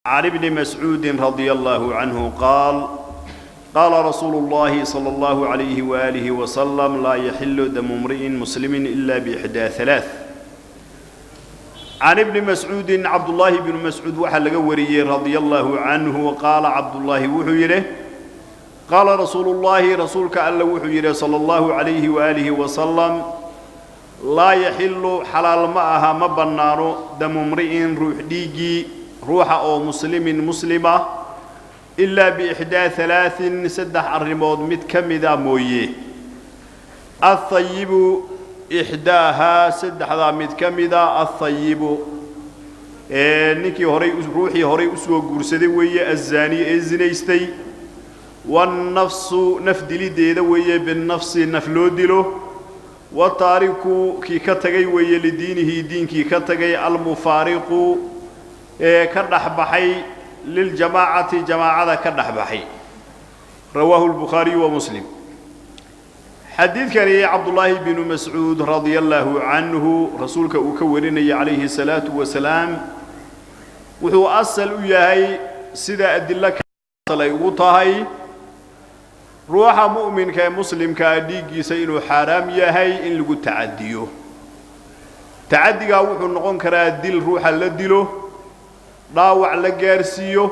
عن ابن مسعود رضي الله عنه قال قال رسول الله صلى الله عليه وآله وسلم لا يحل دم امرئ مسلم إلا بإحدى ثلاث. عن ابن مسعود عبد الله بن مسعود waxaa laga wariyey رضي الله عنه قال عبد الله wuxuu yidhi قال رسول الله rasuulka alla wuxuu yidhi صلى الله عليه وآله وسلم laa yaxilu xalaal ma aha ma bannaano damu mri'in ruux dhiiggii ruuxa oo muslimin muslima ilaa biixdaa halaain saddex arrimood mid ka mida mooye. Athayibu ixdaahaa saddexdaa mid ka mida athayibu ninkii horay ruuxii horay usoo guursaday weeye azaani ee zinaystay, wannafsu naf dilideeda weeye binafsi naf loo dilo, wataariku kii ka tagay weeye lidiinihi diinkii ka tagay, almufaariqu ee ka dhexbaxay liljamaacati jamaacada ka dhexbaxay. Rawaahu lbukhaariyu wa muslim. Xadiidkani cabdullaahi binu mascuud radia allaahu canhu rasuulka uu ka warinayay calayhi salaatu wasalaam wuxuu asal u yahay sida adilo asal ay ugu tahay ruuxa mu'minka ee muslimkaa dhiiggiisa inuu xaaraam yahay in lagu tacadiyo. Tacaddigaa wuxuu noqon karaa dil ruuxa la dilo, dhaawac la gaarsiiyo,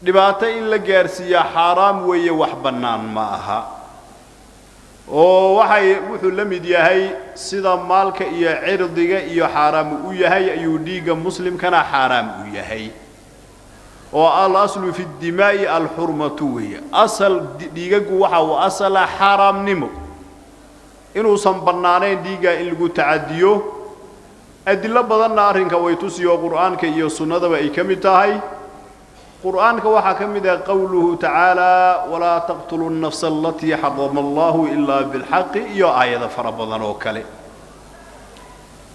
dhibaato in la gaarsiiyaa xaaraam weeye, wax bannaan ma aha. Oo waxay wuxuu la mid yahay sida maalka iyo cirdiga iyo xaaraam u yahay ayuu dhiigga muslimkana xaaraam u yahay. Oo alaslu fi ddimaa'i alxurmatu weeye. Asal dhiigaggu waxa uu asala xaaraamnimo, inuusan bannaanayn dhiiggaa in lagu tacadiyo. Adilo badanna arrinka way tusiyo, qur'aanka iyo sunnadaba ay ka mid tahay. Qur'aanka waxaa ka mid ah qowluhu tacaalaa walaa taqtulu nnafsa alatii xarama allahu ilaa bilxaqi iyo aayado fara badan oo kale.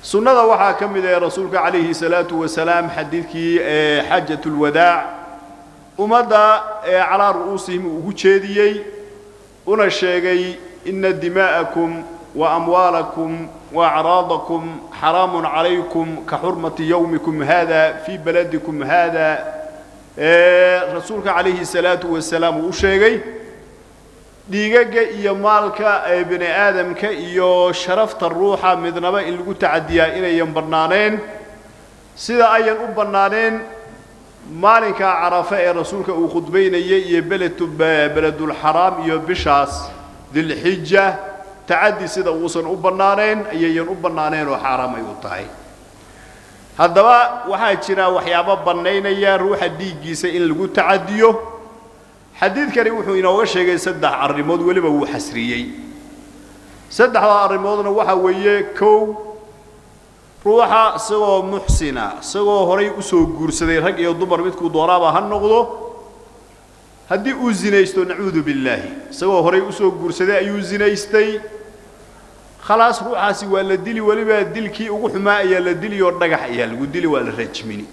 Sunnada waxaa ka mid ah rasuulka calayhi salaatu wasalaam xadiidkii ee xaajatulwadaac ummadda ee calaa ru'uusihim uu ugu jeediyey una sheegay ina dimaa'akum wa amwaalakum wa acraadakum xaraamun calaykum ka xurmati yowmikum haada fii baladikum haada. Rasuulka calayhi salaatu wasalaam uu u sheegay dhiigagga iyo maalka ee bini aadamka iyo sharafta ruuxa midnaba in lagu tacadiyaa inayan bannaaneen, sida ayan u bannaaneen maalinka carafe ee rasuulka uu khudbaynayay iyo beledulxaraam iyo bishaas dilxija tacaddi sida uusan u bannaaneen ayayan u bannaaneen oo xaaraam ay u tahay. Haddaba waxaa jira waxyaabo bannaynaya ruuxa dhiiggiisa in lagu tacadiyo. Xadiidkani wuxuu inooga sheegay saddex arrimood, weliba wuu xasriyey. Saddexdaa arrimoodna waxaa weeye: kow, ruuxa isagoo muxsina, isagoo horay usoo guursaday, rag iyo dumar midkuu doonaaba ha noqdo, haddii uu zinaysto, nacuudu billaahi, isagoo horay usoo guursaday ayuu zinaystay, khalaas ruuxaasi waa la dili, weliba dilkii ugu xumaa ayaa la dili oo dhagax ayaa lagu dili, waa la rajmini.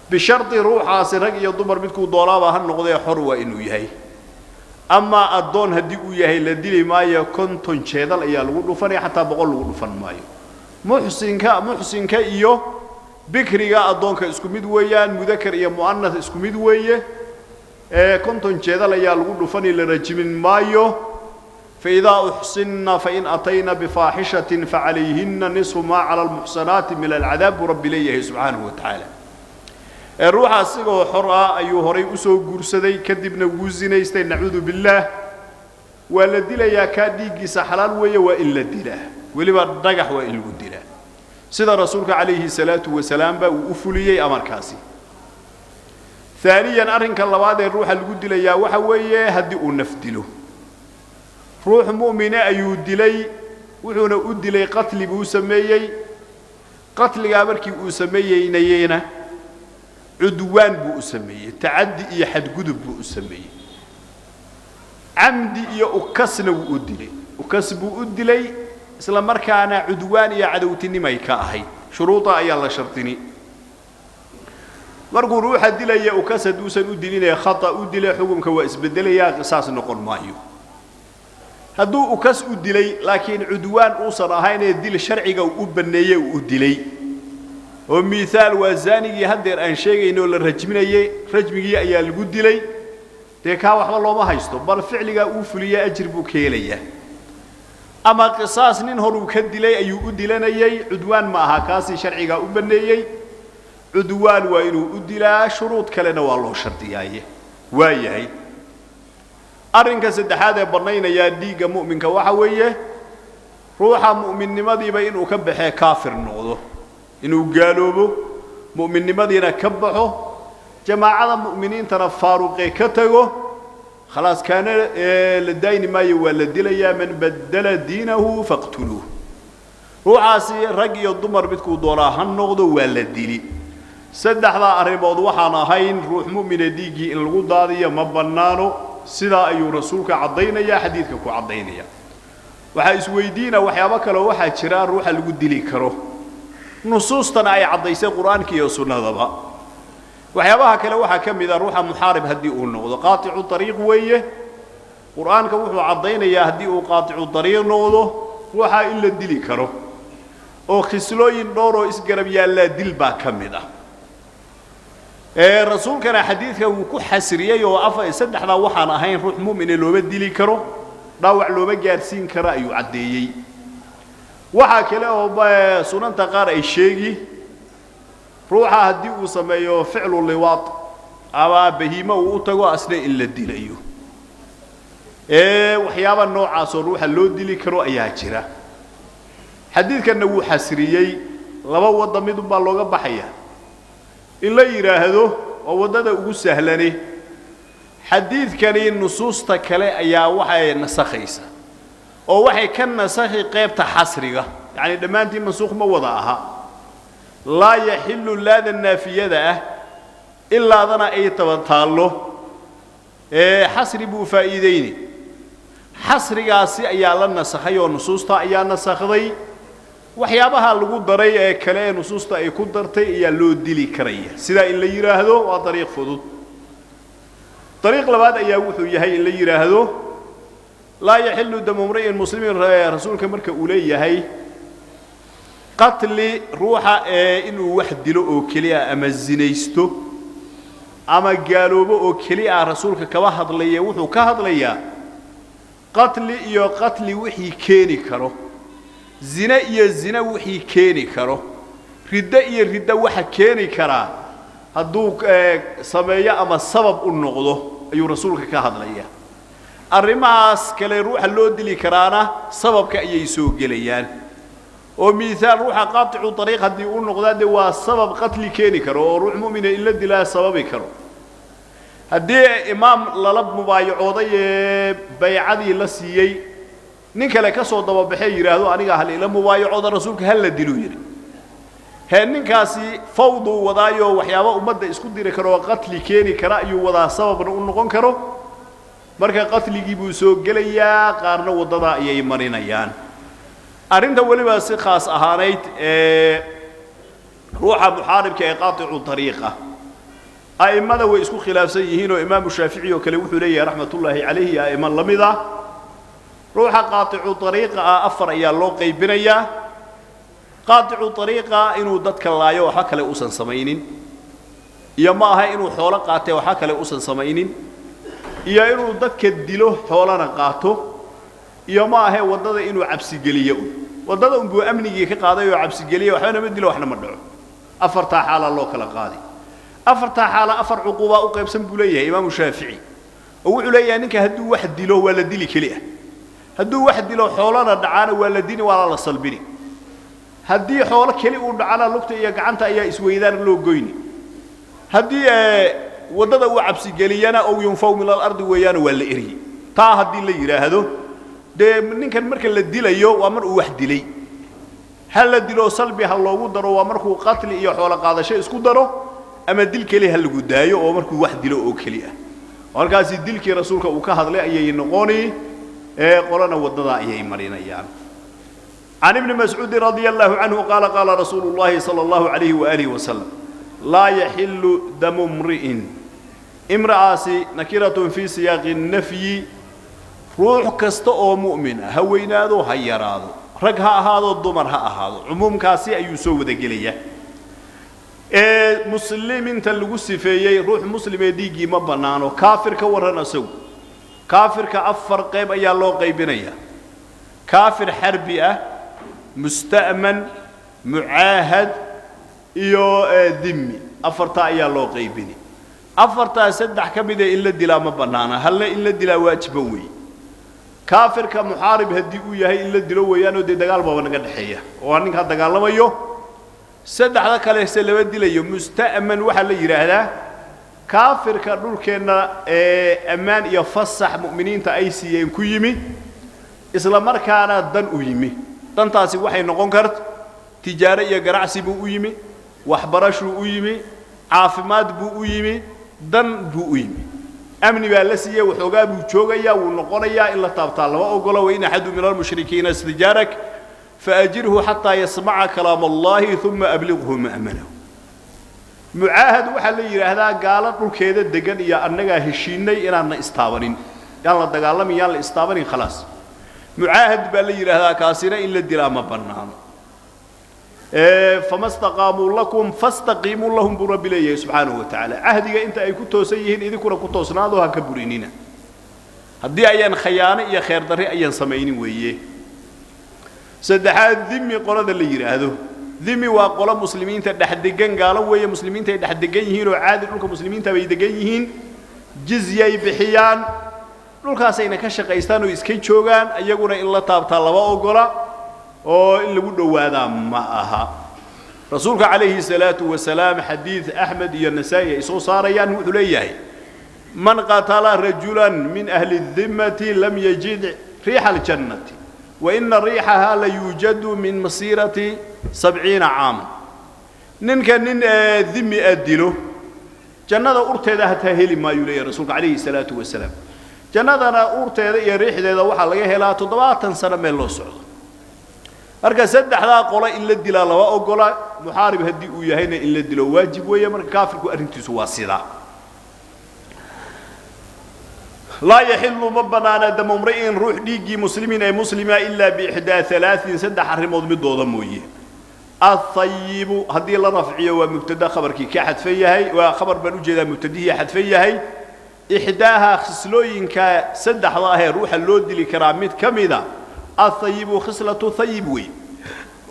Bishardi ruuxaasi rag iyo dumar midkuu doonaaba ha noqdee xor waa inuu yahay. Amaa addoon haddii uu yahay la dili maayo, 50 jeedal ayaa lagu dhufanaya, xataa 100 lagu dhufan maayo. Muxsinka iyo bikriga addoonka isku mid weeyaan, mudakar iyo mu'anas isku mid weeye. 50 jeedal ayaa lagu dhufani, la rajimin maayo. Faidaa uxsinna fain atayna bifaaxishatin facalayhinna nisfu maa cala almuxsanaati min alcadaab buu rabbi leeyahay subxaanahu wa tacaala. Ee ruuxa asigoo xor ah ayuu horay usoo guursaday, kadibna wuu zinaystay, nacuudu billaah, waa la dilayaa. Kaa dhiiggiisa xalaal weeye, waa in la dilaa, weliba dhagax waa in lagu dilaa, sida rasuulka calayhi salaatu wasalaam ba uu u fuliyey amarkaasi. Aaniyan, arrinka labaad ee ruuxa lagu dilayaa waxa weeye haddii uu naf dilo. Ruux mu'mine ayuu dilay, wuxuuna u dilay qatli buu sameeyey. Qatligaa markii uu sameeyeynayeyna cudwaan buu u sameeyey, tacaddi iyo xadgudub buu u sameeyey, camdi iyo ukasna wuu u dilay, ukas buu u dilay, isla markaana cudwaan iyo cadowtinimay ka ahayd. Shuruuda ayaa la shardini markuu ruuxa dilaya. Ukas hadduusan u dilinee khata u dilay, xukumka waa isbeddelayaa, qisaas noqon maayo. Hadduu ukas u dilay laakiin cudwaan uusan ahaynee dil sharciga u banneeyey uu u dilay, Oo miihaal waa zaanigii haddeer aan sheegayno oo la rajminayey, rajmigii ayaa lagu dilay, dee kaa waxba looma haysto, bal ficligaa uu fuliya ajir buu ka helayaa. Ama qisaas nin horuu ka dilay ayuu u dilanayey, cudwaan ma aha, kaasi sharcigaa u banneeyey. Cudwaan waa inuu u dilaa, shuruud kalena waa loo shardiyaaye. Waa yahay. Arrinka saddexaad ee bannaynayaa dhiigga mu'minka waxa weeye ruuxa mu'minnimadiiba inuu ka baxee kaafir noqdo, inuu gaaloobo, mu'minnimadiina ka baxo, jamaacada mu'miniintana faaruqee ka tago, khalaas kaana la daayni maayo, waa la dilayaa. Man baddala diinahu faqtuluuh. Ruuxaasi rag iyo dumar midkuu doonaa ha noqdo, waa la dili. Saddexdaa arrimood waxaan ahayn ruux mu'mina dhiiggii in lagu daadiyo ma bannaano. Sidaa ayuu rasuulka caddaynayaa, xadiidka ku caddaynaya. Waxaa isweydiina waxyaabo kaleo waxaa jira ruuxa lagu dili karo, nusuustana ay caddaysay qur'aanka iyo sunnadaba. Waxyaabaha kale waxaa ka mid a ruuxa muxaarib haddii uu noqdo, qaaticu dariiq weeye. Qur'aanka wuxuu caddaynayaa haddii uu qaaticu dariiq noqdo ruuxa in la dili karo, oo khislooyin dhowroo isgarab yaallaa dil baa ka mid ah. Rasuulkana xadiidka wuu ku xasriyey oo saddexdaa waxaan ahayn ruux mu'mine looma dili karo, dhaawac looma gaadhsiin karo ayuu caddeeyey. Waxaa kale oo sunanta qaar ay sheegi ruuxa haddii uu sameeyo ficlu liwaad ama bahiimo uu u tago, asna in la dilayo. Waxyaaba noocaasoo ruuxa loo dili karo ayaa jira. Xadiidkanna wuu xasriyey, laba wadda mid unbaa looga baxaya. In la yidhaahdo waa waddada ugu sahlani, xadiidkani nusuusta kale ayaa waxay nasakhaysa, oo waxay ka nasakhi qaybta xasriga, yacni dhammaantii mansuukh ma wada aha. Laa yaxillu laada naafiyada ah ilaadana ay taba taallo, xasri buu faa'iideyni. Xasrigaasi ayaa la nasakhay oo nusuusta ayaa nasakhday. Waxyaabaha lagu daray ee kale ee nusuusta ay ku dartay ayaa loo dili karaya. Sidaa in la yidhaahdo waa dariiq fudud. Dariiq labaad ayaa wuxuu yahay in la yidhaahdo laa yaxillu damu mri'in muslimin, rasuulka marka uu leeyahay qatli ruuxa ee inuu wax dilo oo keliya ama zinaysto ama gaaloobo oo keliya rasuulka kaba hadlaya, wuxuu ka hadlayaa qatli iyo qatli wixii keeni karo, zine iyo zine wixii keeni karo, riddo iyo riddo waxa keeni karaa hadduu sameeyo ama sabab u noqdo ayuu rasuulka ka hadlaya. Arrimahaas kale ruuxa loo dili karaana sababka ayay soo gelayaan. Oo miihaal ruuxa qaaticu dariiq haddii uu noqdaa, dee waa sabab qatli keeni karo oo ruux mu'mina in la dilaa sababi karo. Haddii imaam lala mubaayacooday ee baycadii la siiyey nin kale ka soo dababaxee yidhaahdo aniga hal ila mubaayacooda, rasuulka hal la diluu yidhi, hee ninkaasi fawduu wadaayo waxyaaba ummadda isku diri karo oo qatli keeni kara ayuu wadaa, sababna u noqon karo. Marka qatligii buu soo gelayaa, qaarna waddadaa ayay marinayaan. Arrinta weliba si khaas ahaanayd ee ruuxa muxaaribka ee qaaticu dariiqa, a'immada way isku khilaafsan yihiin oo imaamu Shaafici oo kale wuxuu leeyahay raxmatullaahi calayhi, a'immo la mid ah, ruuxa qaaticu dariiqa ah afar ayaa loo qaybinayaa. Qaaticu dariiqa inuu dadka laayo waxba kale uusan samaynin, iyo ma aha inuu xoolo qaatee waxba kale uusan samaynin, iyo inuu dadka dilo xoolana qaato, iyo ma ahe waddada inuu cabsigeliyo, waddada unbuu amnigii ka qaaday oo cabsigeliya, waxbana ma dilo waxna ma dhaco. Afartaa xaalaa loo kala qaaday. Afartaa xaala afar cuquubaa u qaybsan buu leeyahay imaamu Shaafici, oo wuxuu leeyahay ninka hadduu wax dilo waa la dili keli ah, hadduu wax dilo xoolana dhacaana waa la dini, waana la salbini, haddii xoolo keli uu dhacana lugta iyo gacanta ayaa isweydaan loo goyni, haddii waddada uu cabsigeliyana ow yunfaw min alardi weeyaana waa la eryi. Taa haddii la yidhaahdo dee ninkan marka la dilayo waa mar uu wax dilay, ha la dilo salbi ha loogu daro, waa markuu qatli iyo xoolo qaadasho isku daro, ama dil keli ha lagu daayo oo markuu wax dilo oo keli ah. Markaasi dilkii rasuulka uu ka hadlay ayay noqoni, ee qolana waddada ayay marinayaan. Can ibni Mascuudin radia allahu canhu qaala qaala rasuulu llahi sala allahu calayhi waaalihi wasalam laa yaxilu damu mri'in. Imra'aasi nakiratun fii siyaaqi nafyi, ruux kasta oo mu'min ah, ha weynaado ha yaraado, rag ha ahaado dumar ha ahaado, cumuumkaasi ayuu soo wada gelayaa. Ee muslimiinta lagu sifeeyey ruux muslim ee dhiiggii ma bannaano. Kaafir ka warran asagu, kaafirka afar qayb ayaa loo qaybinayaa: kaafir xarbi ah, musta'man, mucaahad iyo dhimmi. Afartaa ayaa loo qaybini. Afartaa saddex ka mida in la dilaa ma bannaana, halna in la dilaa waajiba weeye. Kaafirka muxaarib haddii uu yahay in la dilo weeyaanoo dee dagaal baaba naga dhexeeya oo ninkaa dagaalamayo. Saddexda kale se lama dilayo. Musta'man waxaa la yidhaahdaa kaafirka dhulkeenna ee ammaan iyo fasax mu'miniinta ay siiyeen ku yimi, isla markaana dan u yimi. Dantaasi waxay noqon karta tijaaro iyo ganacsi buu u yimi, waxbarashuu u yimi, caafimaad buu u yimi, dan buu u yimi, amni baa la siiyey, waxoogaa buu joogayaa, wuu noqonayaa. In la taabtaa lama ogola. Wain axadu min almushrikiina istijaarak faajirhu xataa yasmaca kalaam allahi uma abliqhu ma'manahu. Mucaahad waxaa la yidhaahdaa gaalo dhulkeeda degan iyo annagaa heshiinay inaanna istaabanin, yaan la dagaalamin, yaan la istaabanin, khalaas. Mucaahad baa la yidhaahdaa, kaasina in la dilaa ma bannaano. Fama staqaamuu lakum fastaqiimuu lahum buu rabbi leeyahay subxaanahu wa tacaala. Cahdiga inta ay ku toosan yihiin idinkuna ku toosnaado, ha ka burinina, haddii ayaan khayaano iyo kheer darri ayaan samaynin weeye. Saddexaad, dhimmi qolada la yidhaahdo. Dhimmi waa qolo muslimiinta dhex degan, gaalo weeye, muslimiinta ay dhex degan yihiin oo caadi dhulka muslimiinta bay degan yihiin, jizyay bixiyaan, dhulkaasayna ka shaqaystaan oo iska joogaan. Iyaguna in la taabtaa lama ogola oo in lagu dhowaadaa ma aha. Rasuulka calayhi salaatu wasalaam xadiid Axmed iyo Nasaa'i ay soo saarayaan wuxuu leeyahay: man qatala rajulan min ahli dhimmati lam yajid riixa aljannati, wa ina riixahaa la yuujadu min masiirati 70 caama. Ninka nin dhimmi a dilo, jannada urteeda hataa heli maayuu leeyahay rasuulka calayhi salaatu wasalaam. Jannadana urteeda iyo riixdeeda waxaa laga helaa 70 sano meel loo socdo. Marka saddexdaa qolo in la dilaa lama ogola, muxaarib haddii uu yahayna in la dilo waajib weeye. Marka kaafirku arrintiisu waa sidaa. Laa yaxilu, ma bannaana, damu mri'in, ruux dhiiggii, muslimin ee muslima, ilaa biixdaa alaain, saddex arrimood midooda mooye. Athayibu haddii la rafciyo waa mubtada khabarkii ka xadfan yahay, waa khabar baan ujeedaa mubtadihii xadfan yahay. Ixdaaha, khislooyinka saddexda ahee ruuxa loo dili karaa mid ka mida, athayibu khislatu thayib wey,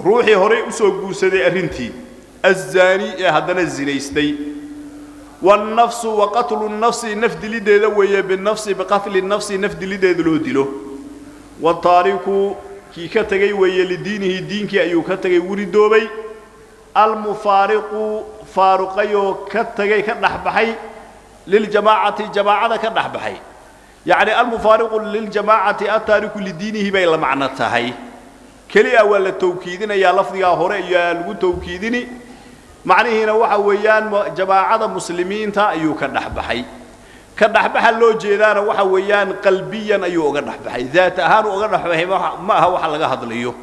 ruuxii horey usoo guursaday arrintii, azaani ee haddana zinaystay, wannafsu wa qatlu nafsi, naf dilideeda weeye, binafsi, biqatli nafsi, naf dilideeda loo dilo, wataariku, kii ka tegey weeye, lidiinihi, diinkii ayuu ka tegey, wuridoobay, almufaariqu, faaruqayoo ka tegey, ka dhexbaxay, liljamaacati, jamaacada ka dhexbaxay. Yacni almufaariqu liljamaacati attaariku lidiinihi bay la macno tahay. Keliya waa la tawkiidinayaa, lafdigaa hore ayaa lagu tawkiidini. Macnihiina waxa weeyaan jamaacada muslimiinta ayuu ka dhexbaxay. Ka dhexbaxa loo jeedaana waxa weeyaan qalbiyan ayuu uga dhexbaxay, daat ahaan uga dhexbaxay ma aha waxa laga hadlayo.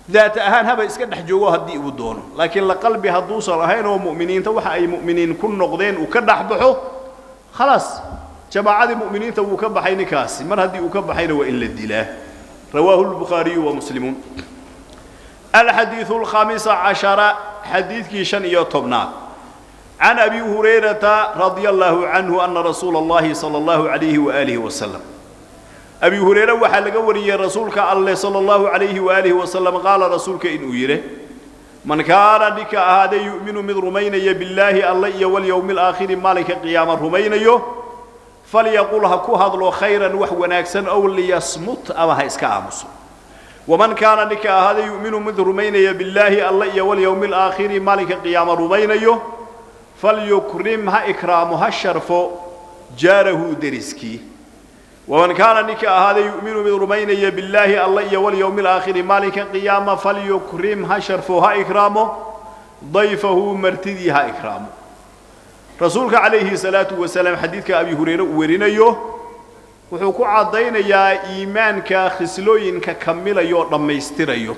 Daat ahaan haba iska dhex joogo haddii uu doono, laakiin la qalbi hadduusan ahayn oo mu'miniinta waxa ay mu'miniin ku noqdeen uu ka dhexbaxo, khalaas, jamaacadii mu'miniinta wuu ka baxay ninkaasi. Mar haddii uu ka baxayna waa in la dilaa. Rawaahu lbukhaariyu wa muslimuun. Alxadiidu alkhaamisa cashara, xadiidkii 15aad. Can abi hurayrata radia allaahu canhu ana rasuula allahi sala allahu calayhi waaalihi wasalam, abi hurayre waxaa laga wariyey rasuulka alleh sala allahu calayhi waaalihi wasalam qaala, rasuulka inuu yidhi: man kaana, ninka ahaaday, yu'minu, mid rumaynaya, billaahi, alle, iyo walyowmi alaakhiri, maalinka qiyaama rumaynayo, falyaqul, ha ku hadlo, khayran, wax wanaagsan, ow liyasmut, ama ha iska aamuso. Waman kaana, ninka ahaaday, yu'minu, mid rumaynaya, billaahi, alle, iyo walyowmi alaakhiri, maalinka qiyaama rumaynayo, falyukrim, ha ikraamo, ha sharfo, jaarahu, deriskii. Waman kaana, ninka ahaaday, yu'minu, mid rumaynaya, billaahi, alle, iyo walyowmi alaakhiri, maalinka qiyaama, falyukrim, ha sharfo, ha ikraamo, dayfahu, martidii ha ikraamo. Rasuulka calayhi salaatu wasalaam xadiidka abi hurayre uu warinayo wuxuu ku caddaynayaa iimaanka khislooyinka kamilayo oo dhammaystirayo,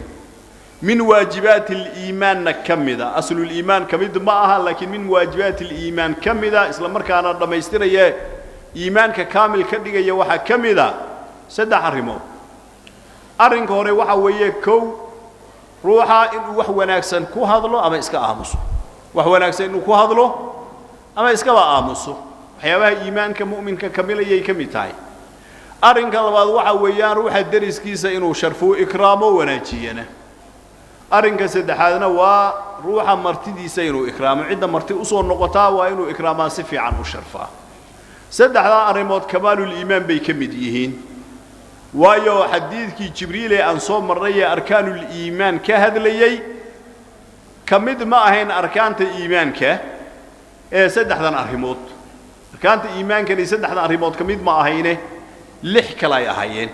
min waajibaati aliimaanna ka mida. Asluliimaan ka mid ma aha, laakiin min waajibaati aliimaan ka mida, isla markaana dhammaystiraya, iimaanka kaamil ka dhigaya, waxaa ka mida saddex arrimood. Arrinka hore waxa weeye, kow, ruuxa inuu wax wanaagsan ku hadlo ama iska aamuso. Wax wanaagsan inuu ku hadlo ama iskaba aamuso, waxyaabaha iimaanka mu'minka kamilayay ka mid tahay. Arrinka labaad waxa weeyaan ruuxa deriskiisa inuu sharfuu, ikraamo, wanaajiyana. Arrinka saddexaadna waa ruuxa martidiisa inuu ikraamo. Cidda marti usoo noqotaa waa inuu ikraamaa, si fiican u sharfaa. Saddexdaa arrimood kamaaluliimaan bay ka mid yihiin, waayo xadiidkii Jibriil ee aan soo marnay ee arkaanuliimaan ka hadlayey ka mid ma ahayn arkaanta iimaanka ee saddexdan arrimood. Arkaanta iimaankani saddexdan arrimood ka mid ma ahayne, 6 kale ay ahaayeen.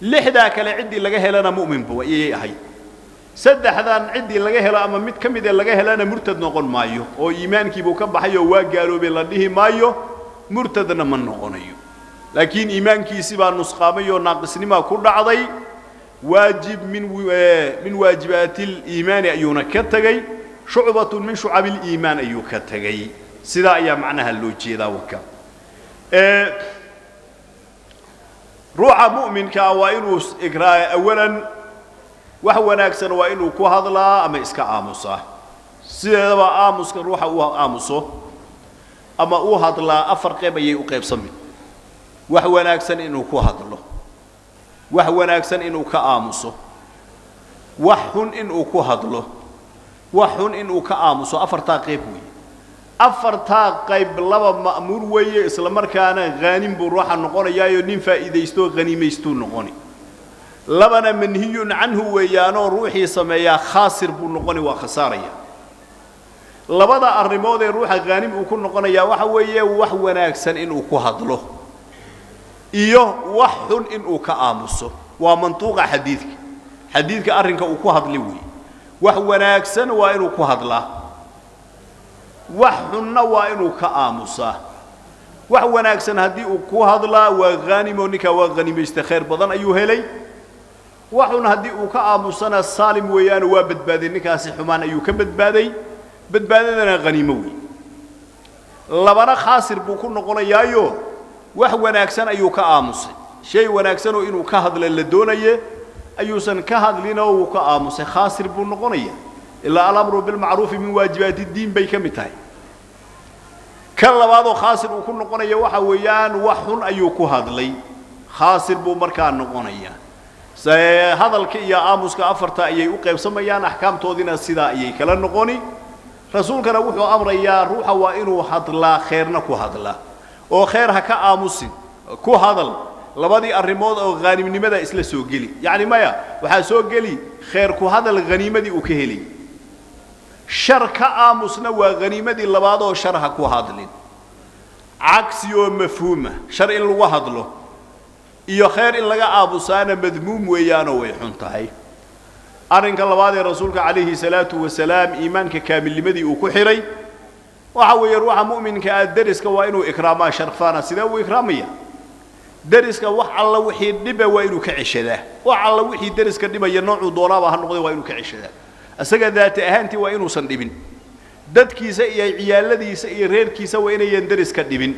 6daa kale ciddii laga helana mu'minba ayay ahayd. Saddexdan ciddii laga helo ama mid ka mid ee laga helana murtad noqon maayo, oo iimaankiibuu ka baxay oo waa gaaloobay la dhihi maayo, murtadna ma noqonayo, laakiin iimaankiisi baa nusqaamay oo naaqisnimaa ku dhacday. Waajib min waajibaati liimaani ayuuna ka tegey, shucbatun min shucabi liimaan ayuu ka tegey. Sidaa ayaa macnaha loo jeedaa. Waka ruuxa mu'minkaa waa inuu awalan wax wanaagsan waa inuu ku hadlaa ama iska aamusaa. Sideedaba aamuska ruuxa uu aamuso ama uu hadlaa 4 qayb ayay u qaybsami: wax wanaagsan inuu ku hadlo, wax wanaagsan inuu ka aamuso, wax xun inuu ku hadlo, wax xun inuu ka aamuso. 4taa qayb weeye. 4taa qayb laba ma'muur weeye, isla markaana haanim buu ruuxa noqonayaayo, nin faa'iidaystoo haniimaystuu noqoni. Labana manhiyun canhu weeyaanoo ruuxii sameeyaa khaasir buu noqoni, waa khasaaraya. Labada arrimood ee ruuxa haanim uu ku noqonayaa waxa weeye wax wanaagsan inuu ku hadlo iyo wax xun inuu ka aamuso. Waa mantuuqa xadiidka, xadiidka arrinka uu ku hadli weeye. Wax wanaagsan waa inuu ku hadlaa, wax xunna waa inuu ka aamusaa. Wax wanaagsan haddii uu ku hadlaa waa haanimo, ninkaa waa hanimaysta, khayr badan ayuu helay. Wax xun haddii uu ka aamusana saalim weeyaano, waa badbaaday ninkaasi, xumaan ayuu ka badbaaday, badbaadadana haniimo wey. Labana khaasir buu ku noqonayaayo, wax wanaagsan ayuu ka aamusay, shay wanaagsanoo inuu ka hadla la doonaye ayuusan ka hadlinoo wuu ka aamusay, khaasir buu noqonaya. Ilaa alamru bilmacruufi min waajibaati diin bay ka mid tahay. Kan labaadoo khaasir uu ku noqonaya waxa weeyaan wax xun ayuu ku hadlay, khaasir buu markaa noqonaya. Hadalka iyo aamuska 4ta ayay u qaybsamayaan, axkaamtoodiina sidaa ayay kala noqoni. Rasuulkana wuxuu amrayaa ruuxa waa inuu hadlaa, kheerna ku hadlaa, oo kheer ha ka aamusin, ku hadal. Labadii arrimood oo haanimnimada isla soo geli, yacni maya, waxaa soo geli kheer ku hadal haniimadii uu ka helay, shar ka aamusna waa haniimadii labaad oo shar ha ku hadlin. Cagsi oo mafhuuma, shar in lagu hadlo iyo khayr in laga aamusaana madmuum weeyaanoo way xun tahay. Arrinka labaad ee rasuulka calayhi salaatu wasalaam iimaanka kaamilnimadii uu ku xidhay waxa weeye ruuxa mu'minka ah deriska waa inuu ikraamaa, sharfaana. Sidee uu ikraamaya deriska? Wax alla wixii dhiba waa inuu ka ceshadaa. Wax alla wixii deriska dhibaya noocuu doonaaba ha noqday waa inuu ka ceshadaa. Isaga daata ahaantii waa inuusan dhibin, dadkiisa iyo ciyaaladiisa iyo reerkiisa waa inayan deriska dhibin.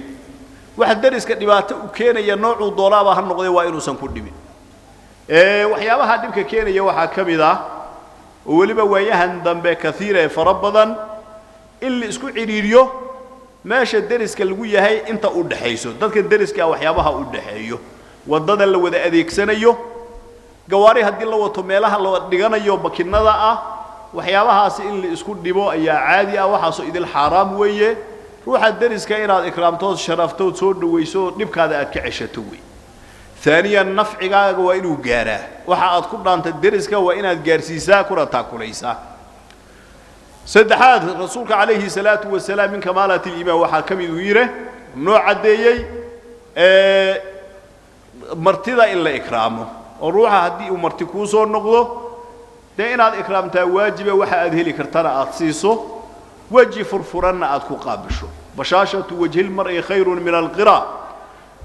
Waxa deriska dhibaato u keenaya noocuu doonaaba ha noqday waa inuusan ku dhibin. Waxyaabaha dhibka keenaya waxaa ka mid ah, oo weliba waayahan dambe kaiir ee fara badan, in la isku cidhiidhiyo meesha deriska lagu yahay inta u dhaxayso dadka deriska, waxyaabaha u dhaxeeyo, waddada la wada adeegsanayo, gawaari haddii la wato meelaha la dhiganayo bakinada ah, waxyaabahaasi in la isku dhibo ayaa caadi ah. Waxaasoo idil xaaraam weeye. Ruuxa deriska inaad ikraamtood, sharaftood, soo dhawayso, dhibkaada aad ka ceshato wey. Aaniyan, nafcigaaga waa inuu gaaraa. Waxa aad ku dhaanta deriska waa inaad gaarsiisaa kuna taakulaysaa. Saddexaad, rasuulka calayhi salaatu wasalaam min kamaalaati liimaan waxaa ka mid uu yidhi, noo caddeeyey, martida in la ikraamo, oo ruuxa haddii uu marti kuu soo noqdo dee inaad ikraamtaa waajiba, waxa aad heli kartana aad siiso, weji furfuranna aad ku qaabisho. Bashaashatu wajhi lmar'i khayrun min alqira,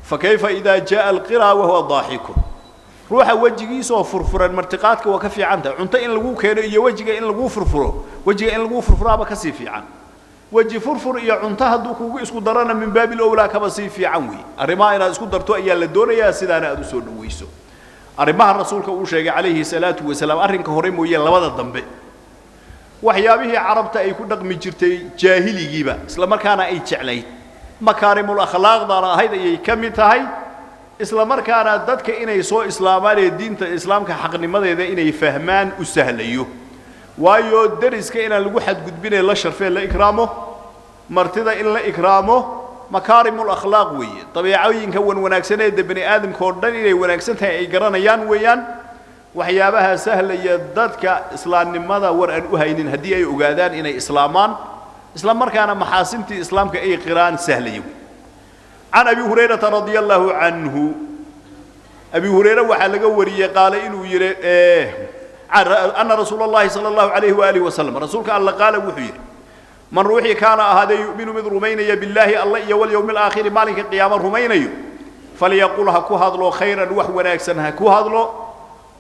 fakayfa idaa jaa'a alqira wahuwa daaxikun. Ruuxa wejigiisoo furfuran martiqaadka waa ka fiican tahay. Cunto in lagu keeno iyo wejiga in laguu furfuro, wejiga in laguu furfuraaba ka sii fiican. Weji furfur iyo cunto hadduu kugu isku darana min baabil owlaa, kaba sii fiican wey. Arrimaha inaad isku darto ayaa la doonayaa, sidaana aad u soo dhawayso. Arrimaha rasuulka uu sheegay calayhi salaatu wasalaam, arrinka hore mooye labada dambe Waxyaabihii carabta ay ku dhaqmi jirtay jaahiligiiba isla markaana ay jeclayd makaarimul akhlaaqdana ahayd ayay ka mid tahay, isla markaana dadka inay soo islaamaan ee diinta islaamka xaqnimadeeda inay fahmaan u sahlayo. Waayo deriska inaan lagu xadgudbinee la sharfee la ikraamo, martida in la ikraamo makaarimul akhlaaq weeye. Dabeecooyinka wan wanaagsan ee bani aadamka oo dhan inay wanaagsan tahay ay garanayaan weeyaan. Waxyaabaha sahlaya dadka islaamnimada war aan u haynin haddii ay ogaadaan inay islaamaan isla markaana maxaasintii islaamka ay qiraan sahlaya wey. Can Abi Hurayrata radia Allahu canhu, Abi Hurayre waxaa laga wariyey qaale inuu yidhi anna rasuula Allahi sala Allahu calayhi waalihi wasalam, rasuulka Alla qaala wuxuu yidhi: man ruuxii kaana ahaadee yu'minu mid rumaynaya billaahi Alla iyo walyowmi alaakhiri maalinka qiyaamo rumaynayo, falyaqul ha ku hadlo khayran, wax wanaagsan ha ku hadlo,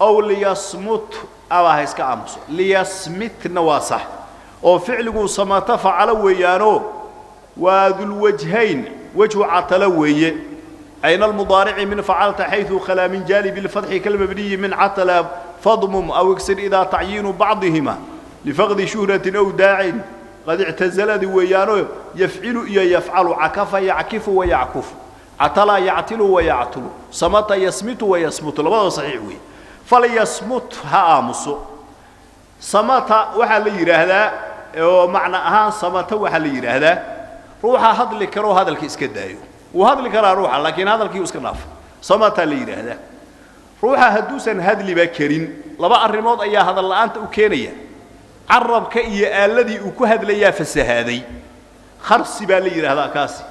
ow liyasmut, ama ha iska aamuso. Liyasmitna waa sax oo ficligu samata facalo weeyaanoo waa dulwajhayn, wejhu catalo weeye. Ayna almudaarici min facalta xayثu khalaa min jaanibi اlfatxi kalmabniyi min catala fadmum aw igsir idaa tacyiinu bacdihima lifaqdi shuhratin aw daacin qad ictazaladi weeyaanoo yafcilu iyo yafcalu, cakafa yackifu wayackufu, catala yactilu wayactulu, samata yasmitu wayasmutu, labadaba saxiix weeye. Falyasmut, ha aamuso. Samata waxaa la yidhaahdaa oo macno ahaan samata waxaa la yidhaahdaa ruuxa hadli karoo hadalka iska daayo. Wuu hadli karaa ruuxa laakiin hadalkii iska dhaafo, samataa la yidhaahdaa. Ruuxa hadduusan hadliba karin, laba arrimood ayaa hadal la'aanta u keenaya: carabka iyo aaladii uu ku hadlayaa fasahaaday, kharsi baa la yidhaahdaa kaasi.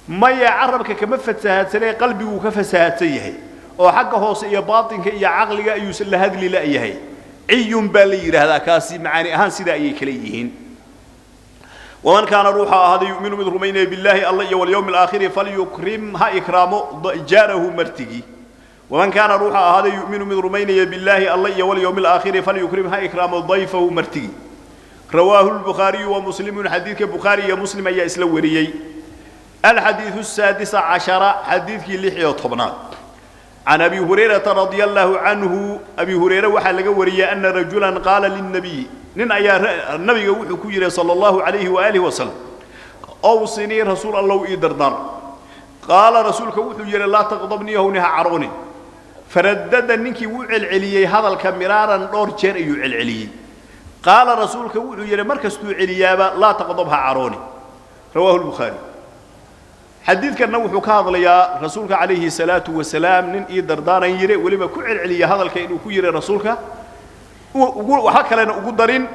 Maya, carabka kama fasahaadsanee qalbiguu ka fasahaadsan yahay oo xagga hoose iyo baatinka iyo caqliga ayuusan la hadli la'yahay, ciyun baa la yidhaahdaa kaasi. Macaani ahaan sidaa ayay kala yihiin. Waman kaana ruuxa ahaaday yu'minu mid rumaynaya billaahi Alla iyo walyowmi alaakhiri, falyukrim ha ikraamo jaarahu martigii. Waman kaana ruuxa ahaaday yu'minu mid rumaynaya billaahi Alla iyo walyowmi alaakhiri, falyukrim ha ikraamo dayfahu martigii. Rawaahu lbukhaariyu wa Muslimun, xadiidka Bukhaari iyo Muslim ayaa isla wariyey. Alxadiidu asaadisa cashara, xadiidkii 16aad. Can Abi Hurayrata radia Allaahu canhu, Abi Hurayre waxaa laga wariyey ana rajulan qaala lilnabiyi, nin ayaa nabiga wuxuu ku yidhi sala Allahu calayhi waaalihi wasalam: owsinii rasuul Allow, ii dardaar. Qaala, rasuulka wuxuu yidhi: laa taqdabniyahowni, ha caroonin. Faradada, ninkii wuu celceliyey hadalka, miraaran, dhowr jeer ayuu celceliyey. Qaala, rasuulka wuxuu yidhi mar kastuu celiyaaba: laa taqdab, ha caroonin. Rawaahu lbukhaari. Xadiidkanna wuxuu ka hadlayaa rasuulka calayhi salaatu wasalaam nin ii dardaaran yidhi, weliba ku celceliya hadalka, inuu ku yidhi rasuulka waxa kalena ugu darin: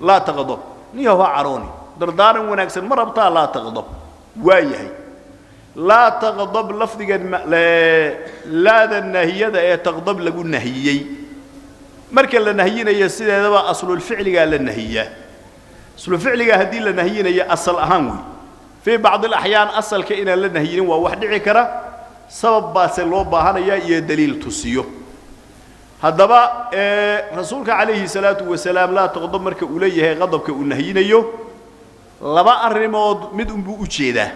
laa taqdab, niyahu ha carooni. Dardaaran wanaagsan ma rabtaa? Laa taqdab. Waa yahay, laa taqdab lafdigan laada naahiyada ee taqdab lagu nahiyey, marka la nahiyinayo sideedaba aslulficligaa la nahiyaa. Aslulficligaa haddii la nahiyinayo asal ahaan wey. Fii bacdi alaxyaan asalka inaan la nahiyinin waa wax dhici kara, sabab baase loo baahanayaa iyo daliil tusiyo. Haddaba rasuulka calayhi salaatu wasalaam laa taqdab marka uu leeyahay, qadabka uu nahiyinayo, laba arrimood mid unbuu u jeedaa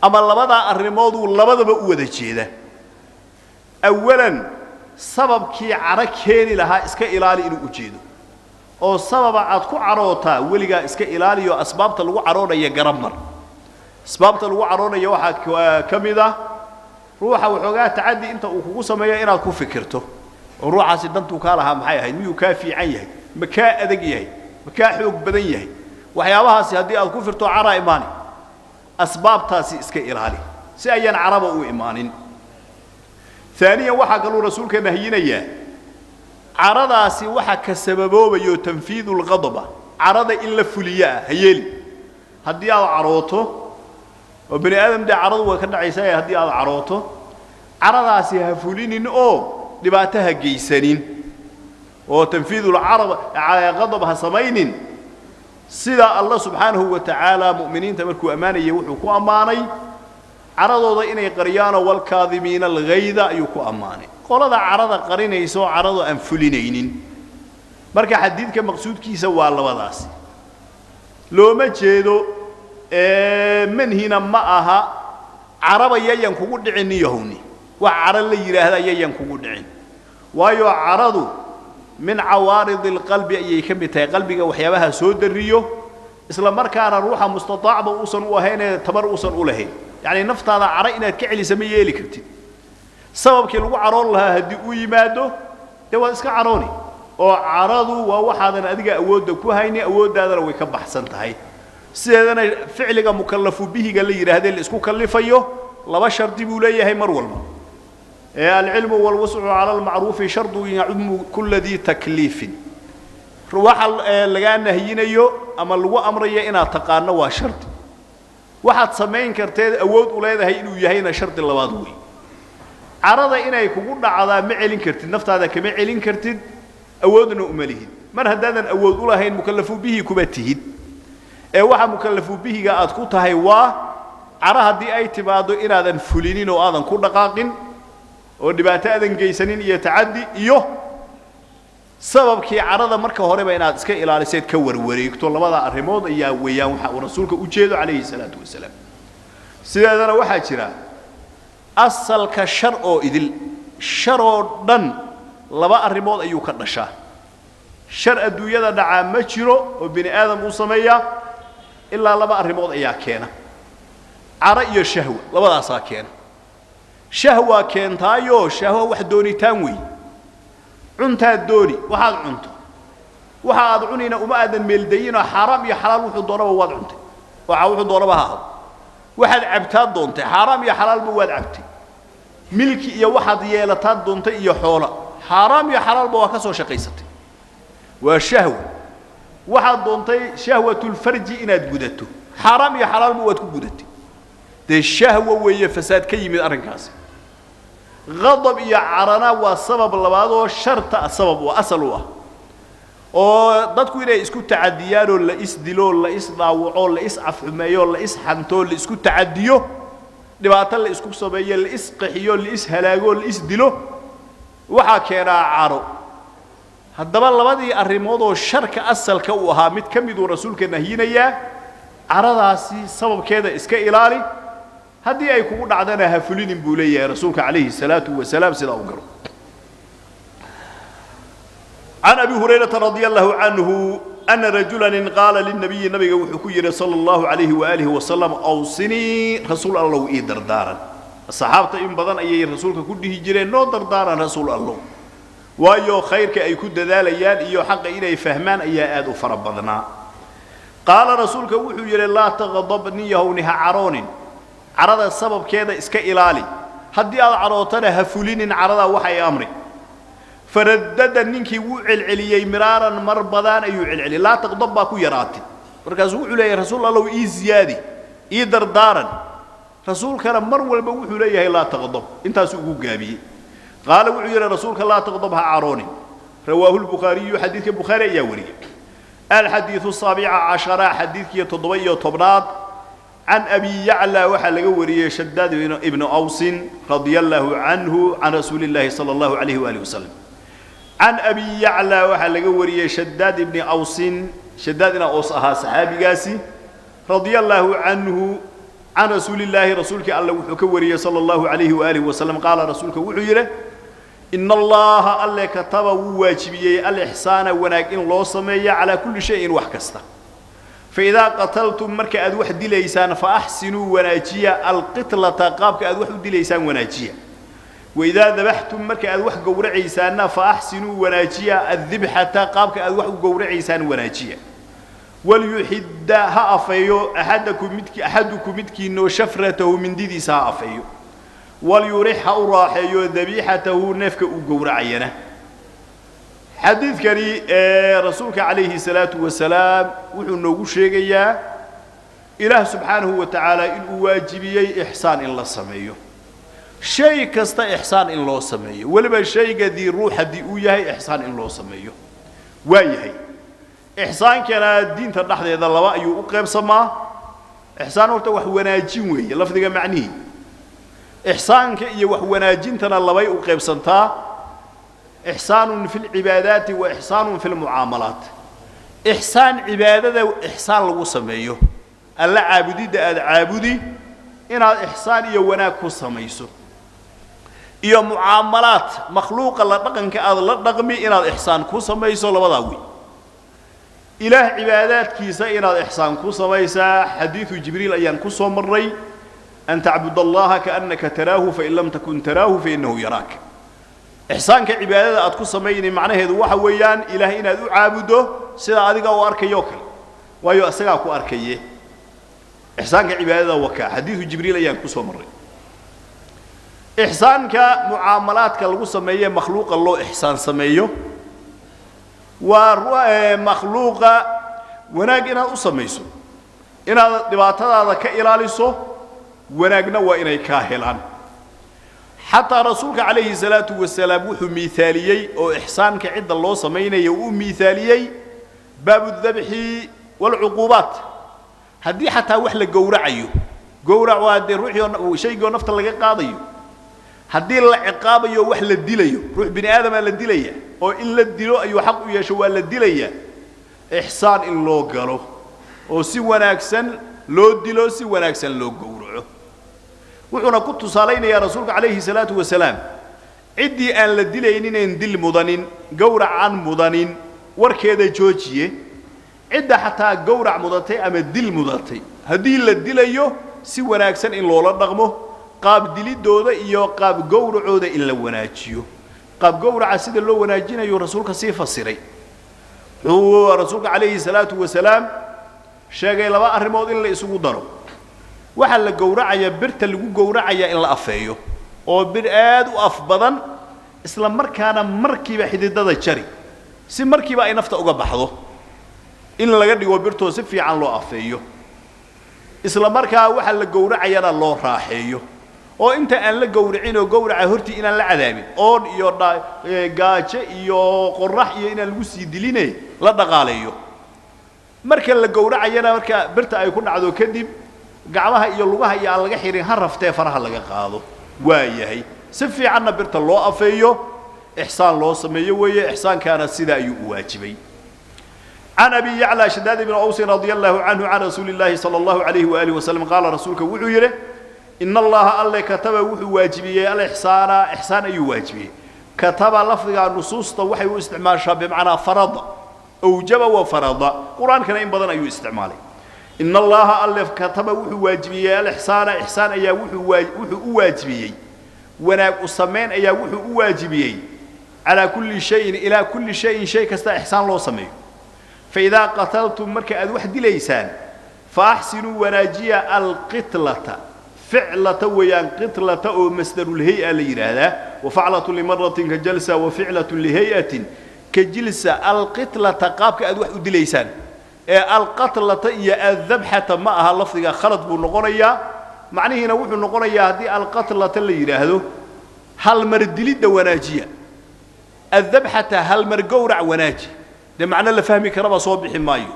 ama labadaa arrimooduu labadaba u wada jeeda. Awalan, sababkii cadho keeni lahaa iska ilaali inuu u jeedo, oo sababa aad ku cadhootaa weligaa iska ilaaliyo, asbaabta lagu cadhoonaya garab mar. Asbaabta lagu cadhoonaya waxaa ka mid ah ruuxa waxoogaa tacaddi inta uu kugu sameeyo inaad ku fikirto oo ruuxaasi dantuu kaa lahaa maxay ahayd, miyuu kaa fiican yahay, ma kaa adag yahay, ma kaa xoog badan yahay. Waxyaabahaasi haddii aad ku firto caraa imaani. Asbaabtaasi iska ilaali si ayaan caraba u imaanin. Aaniyan, waxaa kaluu rasuulka nahiyinayaa caradaasi waxa ka sababoobayo tanfiidu lqadaba, carada in la fuliyo ah ha yeeli. Haddii aad carooto oo bani aadam dee caradu way ka dhacaysaa, haddii aad carooto caradaasi ha fulinin oo dhibaato ha geysanin oo tanfiidulcarab qadab ha samaynin. Sida Alla subxaanahu wa tacaala mu'miniinta markuu ammaanayay wuxuu ku ammaanay caradooda inay qariyaanoo walkaadimiina alghayda ayuu ku ammaanay, qolada carada qarinaysa oo carado aan fulinaynin. Marka xadiidka maqsuudkiisa waa labadaasi. Looma jeedo manhina ma aha caraba yayan kugu dhicin niyahowni, wax caro la yidhaahda yayan kugu dhicin, waayo caradu Min cawaaridi alqalbi ayay ka mid tahay, qalbiga waxyaabaha soo dariyo, isla markaana ruuxa mustataacba uusan u ahaynee tabar uusan u lahayn. Yacni naftaada caro inaad ka celisa ma yeeli kartid. Sababkii lagu caroon lahaa haddii uu yimaado, dee waad iska carooni, oo caradu waa waxaadan adiga awoodda ku haynin, awooddaadana way ka baxsan tahay. Sideedana ficliga mukallafu bihiga la yidhaahdee la isku kallifayo laba shardi buu leeyahay mar walba: alcilmu walwuscu cala almacruufi shardu yacumu kula dii takliifin. Waxa lagaa nahyinayo ama lagu amrayo inaad taqaano waa shardi, waxaad samayn karteed awood u leedahay inuu yahayna shardi labaad wey. Carada inay kugu dhacdaa ma celin kartid, naftaada kama celin kartid, awoodna uma lihid. Mar haddaadan awood u lahayn, mukallafu bihi kuma tihid. Ee waxa mukallafu bihiga aad ku tahay waa caro haddii ay timaaddo inaadan fulinin oo aadan ku dhaqaaqin oo dhibaato aadan geysanin iyo tacaddi, iyo sababkii carada marka horeba inaad iska ilaaliseed ka warwareegto. Labada arrimood ayaa weeyaan waxa uu rasuulka u jeedo calayhi salaatu wasalaam. Sideedana waxaa jira asalka shar oo idil, shar oo dhan laba arrimood ayuu ka dhashaa. Shar adduunyada dhacaa ma jiro oo bini aadam uu sameeyaa ilaa laba arrimood ayaa keena: caro iyo shahwa, labadaasaa keena. Shahwaa keentaayoo shahwa wax doonitaan weeye. Cuntaad dooni, waxaad cunto, waxa aad cunayna uma aadan meeldayinoo xaaraam iyo xalaal wuxuu doonaba waad cuntay, waxa wuxuu doonaba ha ahado. Waxaad cabtaad doontay, xaaraam iyo xalaalba waad cabtay. Milki iyo waxaad yeelataad doontay iyo xoola, xaaraam iyo xalaalba waa ka soo shaqaysatay, waa shahwa. Waxaad doontay shahwatulfarji inaad gudato, xaaraam iyo xalaalba waad ku gudatay, dee shahwa weeye, fasaad ka yimid arrinkaasi. Qadab iyo carana waa sabab labaadoo sharta sabab u asal u ah, oo dadku inay isku tacadiyaanoo la isdilo, la isdhaawaco, la iscafxumeeyo, la isxanto, la isku tacadiyo, dhibaato la isku sameeyo, la isqaxiyo, la ishalaago, la isdilo, waxaa keenaa caro. Haddaba labadii arrimoodoo sharka asalka uu ahaa mid ka miduu rasuulka nahyinayaa: caradaasi sababkeeda iska ilaali, haddii ay kugu dhacdana ha fulinin buu leeyahay rasuulka calayhi salaatu wasalaam. Sidaa u galo. Can abi hurayrata radia allahu canhu ana rajula nin qaala lilnabiyi, nabiga wuxuu ku yidhi sala allahu calayhi waaalihi wasalam: awsinii, rasuul allow, ii dardaaran. Saxaabta in badan ayay rasuulka ku dhihi jireen: noo dardaaran, rasuul allow, waayo khayrka ay ku dadaalayaan iyo xaqa inay fahmaan ayaa aad u fara badnaa. Qaala, rasuulka wuxuu yidhi: laa taqdab, nin yahowni ha caroonin, carada sababkeeda iska ilaali, haddii aad carootana ha fulinin caradaa waxay amri. Faradada, ninkii wuu celceliyey, miraaran, mar badaan ayuu celceliyey. Laa taqdab baa ku yaraatay. Markaasuu wuxuu leeyahay: rasuul allow, ii ziyaadi, ii dardaaran. Rasuulkana mar walba wuxuu leeyahay: laa taqdab. Intaasuu ugu gaabiyey. Qaala, wuxuu yidhi rasuulka: laa taqdab, ha caroonin. Rawaahu lbukhaariyu, xadiidka bukhaari ayaa wariyey. Alxadiidu asaabica cashara, xadiidkii 17aad. Can abi yaclى waxaa laga wariyey, shadaad ibnu awsin radia allaahu canhu, can rasuuli اllaahi salى allahu alayh waalihi wasalam. Can abi yaclى waxaa laga wariyey shadaad ibni awsin, shadaad ina ows ahaa saxaabigaasi, radia allaahu canhu, can rasuuli illaahi, rasuulkii alle wuxuu ka wariyey sala allahu alayhi waalihi wasalam. Qaala, rasuulka wuxuu yidhi: ina allaha alle kataba, wuu waajibiyey, alixsaana, wanaag in loo sameeyo, calaa kulli shayin, wax kasta. Faidaa qataltum, marka aad wax dilaysaan, fa axsinuu, wanaajiya, alqitlata, qaabka aad wax u dilaysaan wanaajiya. Waidaa dabaxtum, marka aad wax gowracaysaanna, fa axsinuu, wanaajiya, addibxata, qaabka aad wax u gowracaysaan wanaajiya. Walyuxidda, ha afeeyo, axadakum midki, axadukum midkiinoo, shafratahu, mindidiisa ha afeeyo. Walyurix, ha u raaxeeyo, dabiixatahu, neefka uu gowracayana. Xadiidkani ee rasuulka calayhi salaatu wasalaam wuxuu noogu sheegayaa ilaah subxaanahu wa tacaala inuu waajibiyey ixsaan in la sameeyo, shay kasta ixsaan in loo sameeyo, weliba shayga dii ruux haddii uu yahay ixsaan in loo sameeyo. Waa yahay, ixsaankana diinta dhexdeeda laba ayuu u qaybsamaa. Ixsaan horta wax wanaajin weeye lafdiga macnihii. Ixsaanka iyo wax wanaajintana labay u qaybsantaa: ixsaanun fi lcibaadaati wa ixsaanun fi lmucaamalaat. Ixsaan cibaadada ixsaan lagu sameeyo, alla caabudidda aada caabudi inaad ixsaan iyo wanaag ku samayso. Iyo mucaamalaad makhluuqa la dhaqanka aad la dhaqmi inaad ixsaan ku samayso, labadaa wey. Ilaah cibaadaadkiisa inaad ixsaan ku samaysaa, xadiidu Jibriil ayaan ku soo marray: an tacbud allaha kaannaka taraahu, fain lam takun taraahu fainahu yaraak. Ixsaanka cibaadada aad ku samaynay macnaheedu waxa weeyaan Ilaah inaad u caabuddo sida adiga u arkayoo kale, waayo isagaa ku arkaye. Ixsaanka cibaadada wakaa, xadiidu Jibriil ayaan ku soo marray. Ixsaanka mucaamalaadka lagu sameeye makhluuqa loo ixsaan sameeyo waa makhluuqa wanaag inaad u samayso, inaad dhibaatadaada ka ilaaliso, wanaagna waa inay kaa helaan. Xataa rasuulka calayhi salaatu wasalaam wuxuu miithaaliyey oo ixsaanka cidda loo samaynayo uu miithaaliyey baabudabxi waalcuquubaat. Haddii xataa wax la gowracayo, gowrac waa dee ruuxii oo shaygii oo nafta laga qaadayo. Haddii la ciqaabayo, wax la dilayo, ruux bini aadamaa la dilaya oo in la dilo ayuu xaq u yeesho, waa la dilaya, ixsaan in loo galo oo si wanaagsan loo dilo, si wanaagsan loo gowraco. Wuxuuna ku tusaalaynayaa rasuulka calayhi salaatu wasalaam ciddii aan la dilaynin een dil mudanin, gowrac aan mudanin, warkeeda joojiye. Cidda xataa gowrac mudatay ama dil mudatay, haddii la dilayo si wanaagsan in loola dhaqmo, qaab dilidooda iyo qaab gowracooda in la wanaajiyo. Qaab gowraca sida loo wanaajinayo rasuulka sii fasiray. Wuxuu rasuulka calayhi salaatu wasalaam sheegay laba arrimood in la isugu daro. Waxaa la gowracaya, birta lagu gowracaya in la afeeyo, oo bir aad u af badan, isla markaana markiiba xididada jari, si markiiba ay nafta uga baxdo, in laga dhigo birtoo si fiican loo afeeyo, isla markaa waxa la gowracayana loo raaxeeyo, oo inta aan la gowracin oo gowraca hortii inaan la cadaabin, oon iyo gaajo iyo qorax iyo inaan lagu sii diline, la dhaqaaleeyo. Marka la gowracayana, marka birta ay ku dhacdo kadib, gacmaha iyo lugaha iyo aan laga xirin, ha raftee faraha laga qaado, waa yahay, si fiicanna birta loo afeeyo, ixsaan loo sameeyo weeye. Ixsaankaana sidaa ayuu u waajibay. Can Abi Yaclى Shadaad ibni Awsin radia Allahu canhu can rasuuli اllahi salى allahu alayhi waalihi wasalam qaala, rasuulka wuxuu yidhi: in allaha alle kataba wuxuu waajibiyey alixsaana, ixsaan ayuu waajibiyey. Kataba lafdigaa nusuusta waxay u isticmaashaa bimacnaa farada, awjaba wa farada, qur-aankana in badan ayuu isticmaalay. In allaha alle kataba wuxuu waajibiyey alixsaana, ixsaan ayaa wuxuu u waajibiyey, wanaag u samayn ayaa wuxuu u waajibiyey, calaa kulli shayin, ilaa kulli shayin, shay kasta ixsaan loo sameeyo. Faidaa qataltum, marka aad wax dilaysaan, fa axsinuu wanaajiya alqitlata, ficlata weeyaan, qitlata oo masdarulhay-a la yidhaahdaa, wafaclatu limaratin ka jalsa wa ficlatu lihay'atin ka jilsa. Alqitlata qaabka aad wax u dilaysaan ee alqatlata iyo addabxata ma aha, lafdiga khalad buu noqonayaa. Macnihiina wuxuu noqonayaa haddii alqatlata la yidhaahdo halmar dilidda wanaajiya, addabxata halmar gowrac wanaaji, dee macno la fahmi karaba soo bixi maayo.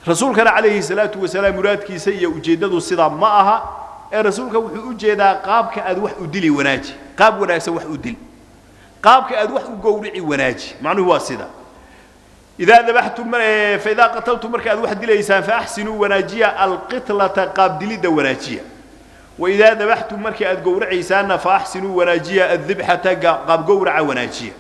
Rasuulkana calayhi salaatu wasalaam muraadkiisa iyo ujeeddadu sidaa ma aha, ee rasuulka wuxuu u jeedaa qaabka aad wax u dili wanaaji, qaab wanaagsan wax u dil, qaabka aad wax u gowrici wanaaji. Macnuhu waa sida: idaa dabaxtum, faidaa qataltum, marka aad wax dilaysaan, faaxsinuu wanaajiya alqitlata, qaab dilidda wanaajiya. Waidaa dabaxtum, marka aad gowracaysaanna, faaxsinuu wanaajiya addibxata, qaab gowraca wanaajiya.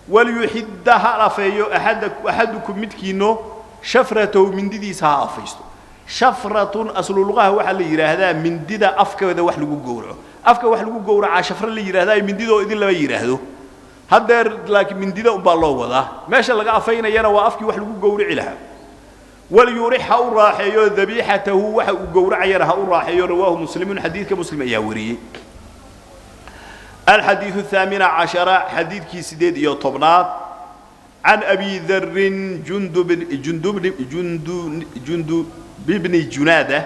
Walyuxidda ha afeeyo axadukum midkiino shafratahu, mindidiisa ha afaysto. Shafratun aslu luqaha waxaa la yidhaahdaa mindida afkeeda wax lagu gowraco, afka wax lagu gowracaa shafre la yidhahdaa, mindidoo idin lama yidhaahdo haddeer, laakiin mindida unbaa loo wadaa, meesha laga afaynayana waa afkii wax lagu gowrici lahaa. Walyurix ha u raaxeeyo dabiixatahu, waxa uu gowracayana ha u raaxeeyo. Rawaahu Muslimun, xadiidka Muslim ayaa wariyey. Alxadiidu athaamina cashara, xadiidkii 18aad, can Abi Darin Jundub bni Junaada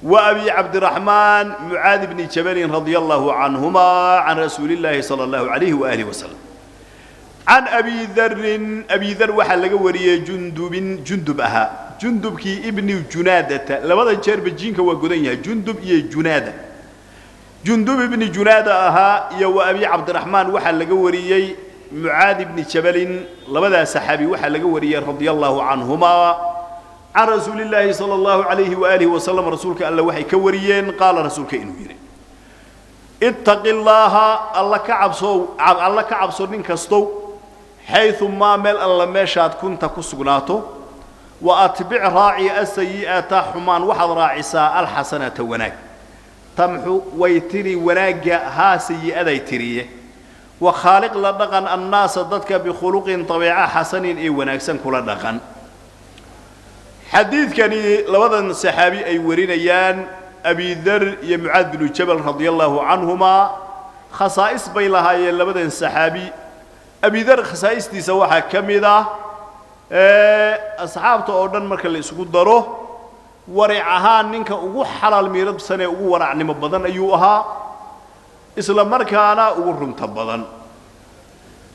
wa Abi Cabdiraxmaan Mucaad bni Jabalin radia Allahu canhuma can rasuuli illaahi sala allahu alayhi waaalih wasalam. Can Abi Darin, Abi Dar waxaa laga wariyey, Jundubin, Jundub ahaa, Jundubkii ibni Junaadata, labada jeerba jiinka waa godan yahay, Jundub iyo Junaada, Jundub ibni Junaada ahaa, iyo wa Abi Cabdiraxmaan waxaa laga wariyey Mucaad ibni Jabalin, labadaa saxaabi waxaa laga wariyey radia Allahu canhumaa can rasuuli illaahi sala allahu alayhi waaalihi wasalam, rasuulka alle waxay ka wariyeen, qaala rasuulka inuu yidhi. Ittaqi llaaha, alla ka cabso, alla ka cabso nin kastow, xayumaa meel alla meeshaad kunta ku sugnaato. Wa atbic raaci asayi'ata xumaan waxaad raacisaa alxasanata wanaag, tamxu way tiri wanaagga haa sayi'aday tiriye. Wa khaaliq la dhaqan annaasa dadka bikhuluqin dabeeca xasanin ee wanaagsan kula dhaqan. Xadiidkani labadan saxaabi ay warinayaan, Abidar iyo Mucaad binu Jabal radia allaahu canhumaa, khasaa'is bay lahaayeen labadan saxaabi. Abidar khasaa'istiisa waxaa ka mid ah, asxaabta oo dhan marka la isugu daro, waric ahaan ninka ugu xalaal miirabsan ee ugu waracnimo badan ayuu ahaa, isla markaana ugu runta badan.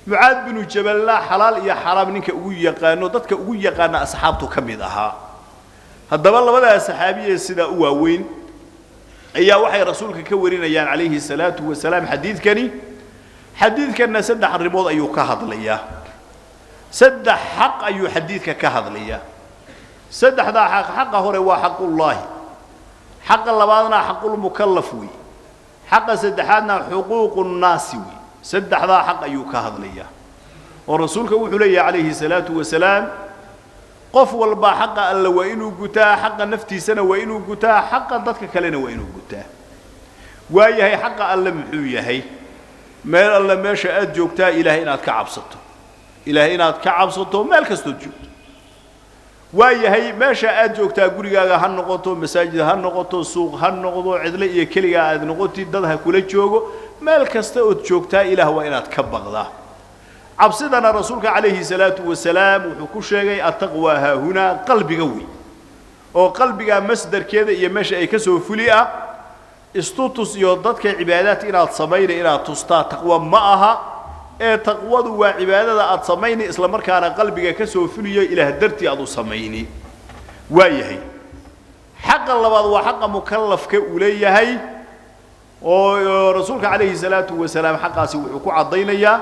Mucaad binu Jaballa xalaal iyo xaraam ninka ugu yaqaano, dadka ugu yaqaana asxaabtu ka mid ahaa. Haddaba labadaa saxaabiye sidaa u waaweyn ayaa waxay rasuulka ka warinayaan calayhi salaatu wasalaam xadiidkani. Xadiidkanna saddex arrimood ayuu ka hadlayaa, saddex xaq ayuu xadiidka ka hadlayaa. Saddexdaa xaq, xaqa hore waa xaqullaahi, xaqa labaadna xaqulmukallaf wey, xaqa saddexaadna xuquuqu nnaasi wey. Saddexdaa xaq ayuu ka hadlayaa oo rasuulka wuxuu leeyahay calayhi salaatu wasalaam, qof walba xaqa alle waa inuu gutaa, xaqa naftiisana waa inuu gutaa, xaqa dadka kalena waa inuu gutaa. Waayahay, xaqa alle muxuu yahay? Meel alle meesha aad joogtaa Ilaahay inaad ka cabsato, Ilaahay inaad ka cabsato meel kastood joogto. Waayahay, meesha aad joogtaa gurigaaga ha noqoto, masaajid ha noqoto, suuq ha noqdo, cidle iyo keligaa aad noqotid, dad ha kula joogo, meel kasta ood joogtaa Ilaah waa inaad ka baqdaa. Cabsidana rasuulka calayhi salaatu wasalaam wuxuu ku sheegay attaqwa haahunaa, qalbiga wey, oo qalbigaa masdarkeeda iyo meesha ay ka soo fuli ah. Istutus iyo dadka cibaadaadka inaad samaynay inaad tustaa taqwa ma aha, ee taqwadu waa cibaadada aad samayni isla markaana qalbiga ka soo fuliyo, Ilaah dartii aad u samayni. Waa yahay, xaqa labaad waa xaqa mukallafka uu leeyahay, oo rasuulka calayhi salaatu wasalaam xaqaasi wuxuu ku caddaynayaa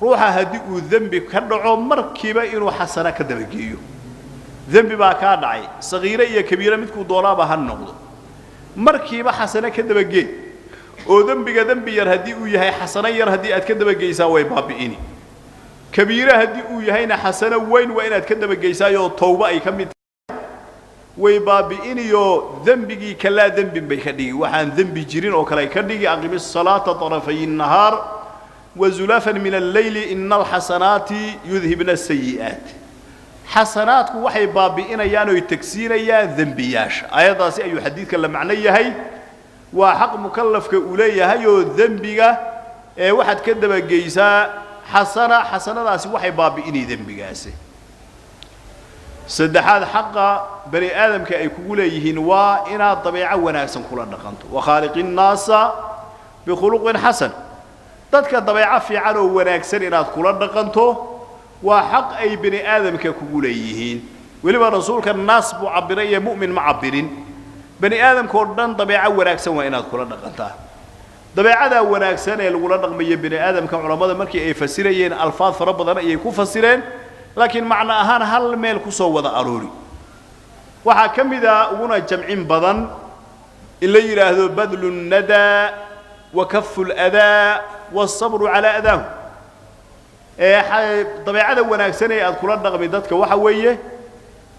ruuxa haddii uu dembi ka dhaco markiiba inuu xasano ka dabageeyo. Dembi baa kaa dhacay, sagiire iyo kabiire midkuu doonaaba ha noqdo, markiiba xasano ka dabagee. Oo dembiga dembi yar haddii uu yahay, xasano yar haddii aad ka dabageysaa way baabi'ini. Kabiire haddii uu yahayna xasano weyn waa inaad ka dabageysaayoo towba ay ka mid tahay, way baabi'iniyoo dembigii kalaa dembin bay ka dhigi, waxaan dembi jirin oo kale ay ka dhigi. Aqimi asalaata طarafay الnahaar wazulafan min alleyli ina alxasanaati yudhibna asayi'aat. Xasanaadku waxay baabi'inayaan oy tegsiinayaan dembiyaasha. Aayaddaasi ayuu xadiidka la macno yahay. Waa xaq mukallafka uu leeyahay oo dembiga ee waxaad ka dabageysaa xasana, xasanadaasi waxay baabi'inay dembigaasi. Saddexaad, xaqa bani aadamka ay kugu leeyihiin waa inaad dabeeco wanaagsan kula dhaqanto. Wakhaaliqi nnaasa bikhuluqin xasan, dadka dabeeco fiican oo wanaagsan inaad kula dhaqanto waa xaq ay bani aadamka kugu leeyihiin. Weliba rasuulka naas buu cabbiray ee mu'min ma cabbirin. Bani aadamka oo dhan dabeeco wanaagsan waa inaad kula dhaqantaa. Dabeecadaa wanaagsan ee lagula dhaqmayo bani aadamka, culammada markii ay fasirayeen alfaad fara badan ayay ku fasireen, laakiin macno ahaan hal meel ku soo wada aroori. Waxaa ka mid a uguna jamcin badan in la yidhaahdo badlu nnadaa wa kafu ladaa waasabru calaa adaahu. Ee dabeecada wanaagsan ee aad kula dhaqmi dadka waxa weeye,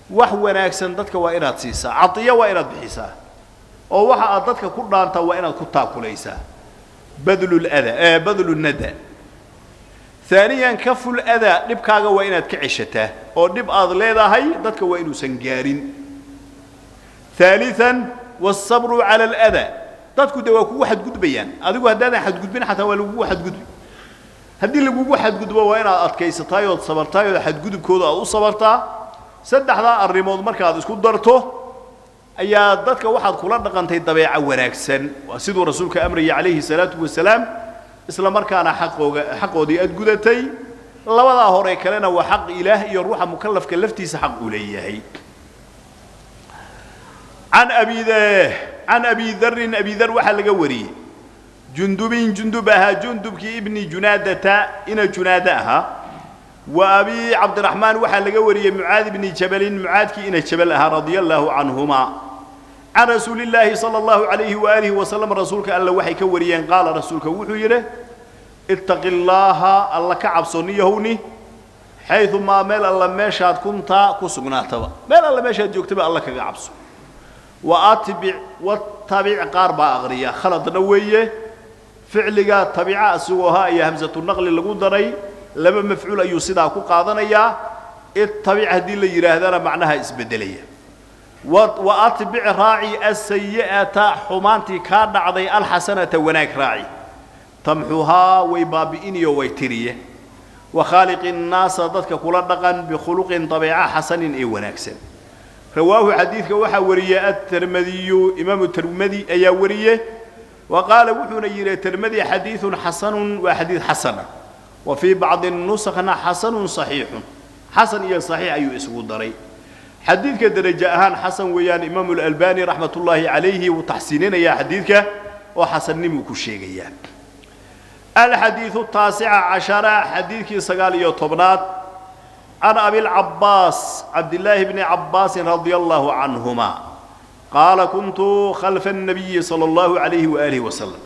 wax wanaagsan dadka waa inaad siisaa, cadiyo waa inaad bixisaa, oo waxa aad dadka ku dhaantaa waa inaad ku taakulaysaa, badlu ladaa, badlu nada. ثaaniyan kafu ladaa, dhibkaaga waa inaad ka ceshataa, oo dhib aad leedahay dadka waa inuusan gaarin. ثaaliثan wالsabru calى اladaa, dadku dee waa kugu xadgudbayaan, adigu haddaadan xadgudbin xataa waa lagugu xadgudbi. Haddii lagugu xadgudbo waa inaad adkaysataay ood sabartaay ood xadgudubkooda aad u sabartaa. Saddexdaa arrimood markaad isku darto ayaa dadka waxaad kula dhaqantay dabeeco wanaagsan, waa siduu rasuulka amraya calayhi salaatu wasalaam, isla markaana xaqooga xaqoodii aad gudatay. Labadaa hore kalena waa xaq Ilaah iyo ruuxa mukallafka laftiisa xaq uu leeyahay. Can abi can Abi Darin, Abi Dar waxaa laga wariyey, Jundubin Jundub ahaa, Jundubkii ibni Junaadata ina Junaada ahaa. Wa Abi Cabdiraxmaan waxaa laga wariyey Mucaad ibni Jabalin, Mucaadkii ina Jabal ahaa, radia allaahu canhumaa. Can rasuulillaahi sala allahu calayhi waaalihi wasalam, rasuulka alla waxay ka wariyeen, qaala, rasuulka wuxuu yidhi: ittaqi llaaha, alla ka cabso niyahowni, xayumaa meel alla meeshaad kuntaa ku sugnaataba, meel alla meeshaad joogtaba alla kaga cabso. Wa atbic, watabic qaar baa aqriya, khaladna weeye. Ficliga tabica isagoo ahaa ayaa hamsatu naqli lagu daray, laba mafcuul ayuu sidaa ku qaadanayaa. Ittabic haddii la yidhaahdana macnaha isbeddelaya. Wa atbic raaci asayi'ata, xumaantii kaa dhacday, alxasanata wanaag raaci, tamxuhaa way baabi'iniyo way tiriye. Wa khaaliqi nnaasa, dadka kula dhaqan, bikhuluqin dabeeca xasanin ee wanaagsan. Rawaahu, xadiidka waxaa wariyey atermadiyu, imaamu termadi ayaa wariye. Wa qaala, wuxuuna yidhi termadi: xadiidun xasanun, waa xadiid xasana. Wa fii bacdi nusakna xasanun saxiixun, xasan iyo saxiix ayuu isugu daray. Xadiidka derajo ahaan xasan weeyaan. Imaamu alalbani raxmatullaahi calayhi wuu taxsiininayaa xadiidka oo xasannimuu ku sheegayaa. Alxadiidu taasica cashara, xadiidkii 19aad. Can abilcabaas cabdillaahi bni cabbaasin radia allahu canhuma qaala: kuntu khalfa الnabiyi salى allahu calayhi waaalihi wasalam.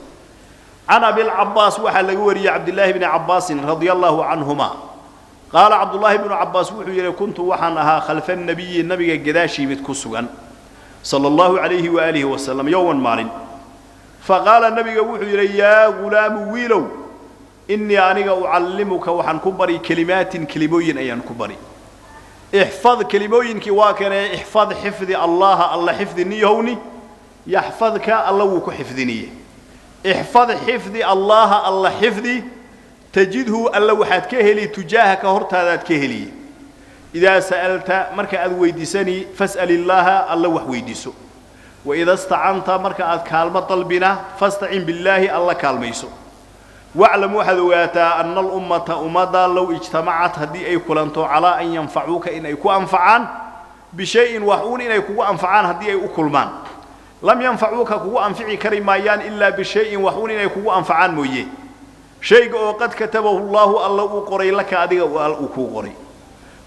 Can abilcabaas waxaa laga wariyey cabdillaahi bni cabbaasin radia allahu canhuma qaala, cabdullaahi bnu cabbaas wuxuu yidhi: kuntu waxaan ahaa khalfa nabiyi, nabiga gadaashii mid ku sugan, sala allahu calayhi waaalihi wasalam, yowman maalin. Faqaala, nabiga wuxuu yidhi: yaa gulaamu, wiilow, innii aniga ucallimuka, waxaan ku bari, kelimaatin, kelimooyin ayaan ku bari. Ixfad, kelimooyinkii waa kanee: ixfad, xifdi, allaha, alla xifdi niyahowni, yaxfadka, alla wuu ku xifdiniye. Ixfad, xifdi, allaha, alla xifdi, tajidhu, alla waxaad ka heli, tujaahaka, hortaadaad ka heliye. Idaa sa'alta, marka aad weydiisani, fas'al illaaha, alla wax weydiiso. Waida stacanta, marka aad kaalmo dalbina, fastacin billaahi, alla kaalmayso. Waclam, waxaad ogaataa, anna alummata, ummadda, low ijtamacat, haddii ay kulanto, calaa an yanfacuuka, in ay ku anfacaan, bishayin, wax uun inay kugu anfacaan haddii ay u kulmaan, lam yanfacuuka, kugu anfici kari maayaan, ilaa bishayin, wax uun inay kugu anfacaan mooye, shayga oo qad katabahu llaahu, alla uu qoray, laka, adiga uu kuu qoray.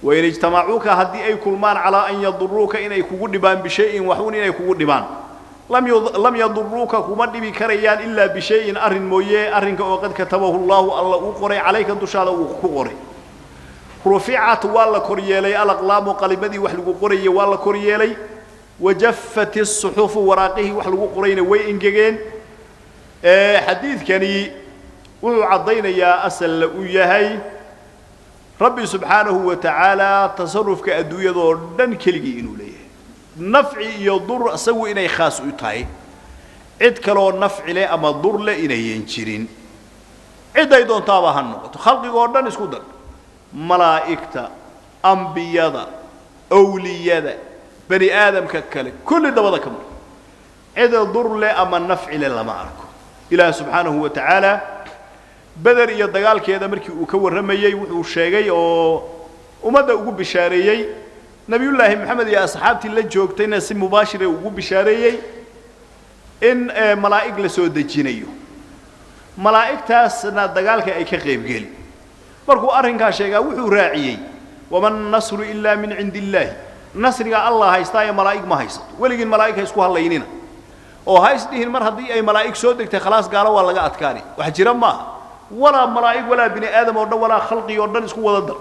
Wain ijtamacuuka, haddii ay kulmaan, calaa an yaduruuka, inay kugu dhibaan, bishayin, wax uun inay kugu dhibaan, lam yaduruuka, kuma dhibi karayaan, ilaa bishayin, arrin mooye, arrinka oo qad katabahu llaahu, alla uu qoray, calayka, dushaada uu ku qoray. Ruficat, waa la kor yeelay, alaqlaamu, qalimadii wax lagu qorayey waa la kor yeelay. Wajaffat isuxufu, waraaqihii wax lagu qorayna way engegeen. Xadiidkani wuxuu caddaynayaa asalla uu yahay rabbi subxaanahu wa tacaala tasarufka adduunyadoo dhan keligii inuu leeyahay, nafci iyo dur isagu inay khaas u tahay, cid kaloo nafci leh ama dur leh inayan jirin, cidday doontaaba ha noqoto. Khalqigoo dhan isku dar, malaa'igta, ambiyada, awliyada, bani aadamka kale kulli dabada ka mar, cida dur leh ama nafci leh lama arko. Ilaah subxaanahu wa tacaala Beder iyo dagaalkeeda markii uu ka warramayey, wuxuu sheegay oo ummadda ugu bishaareeyey, nebiyullaahi Moxamed iyo asxaabtii la joogtayna si mubaashire ugu bishaareeyey, in malaa'ig la soo dejinayo, malaa'igtaasna dagaalka ay ka qaybgeli. Markuu arrinkaa sheegaa, wuxuu raaciyey: wama nasru ilaa min cindi illaahi. Nasriga Allah haystaa ee malaa'ig ma haysato. Weligiin malaa'ig ha isku hadlaynina oo ha isdhihin mar haddii ay malaa'ig soo degtay khalaas, gaalo waa laga adkaani. Wax jira maaha. Walaa malaa'ig walaa bini aadam oo dhan walaa khalqi oo dhan isku wada dar,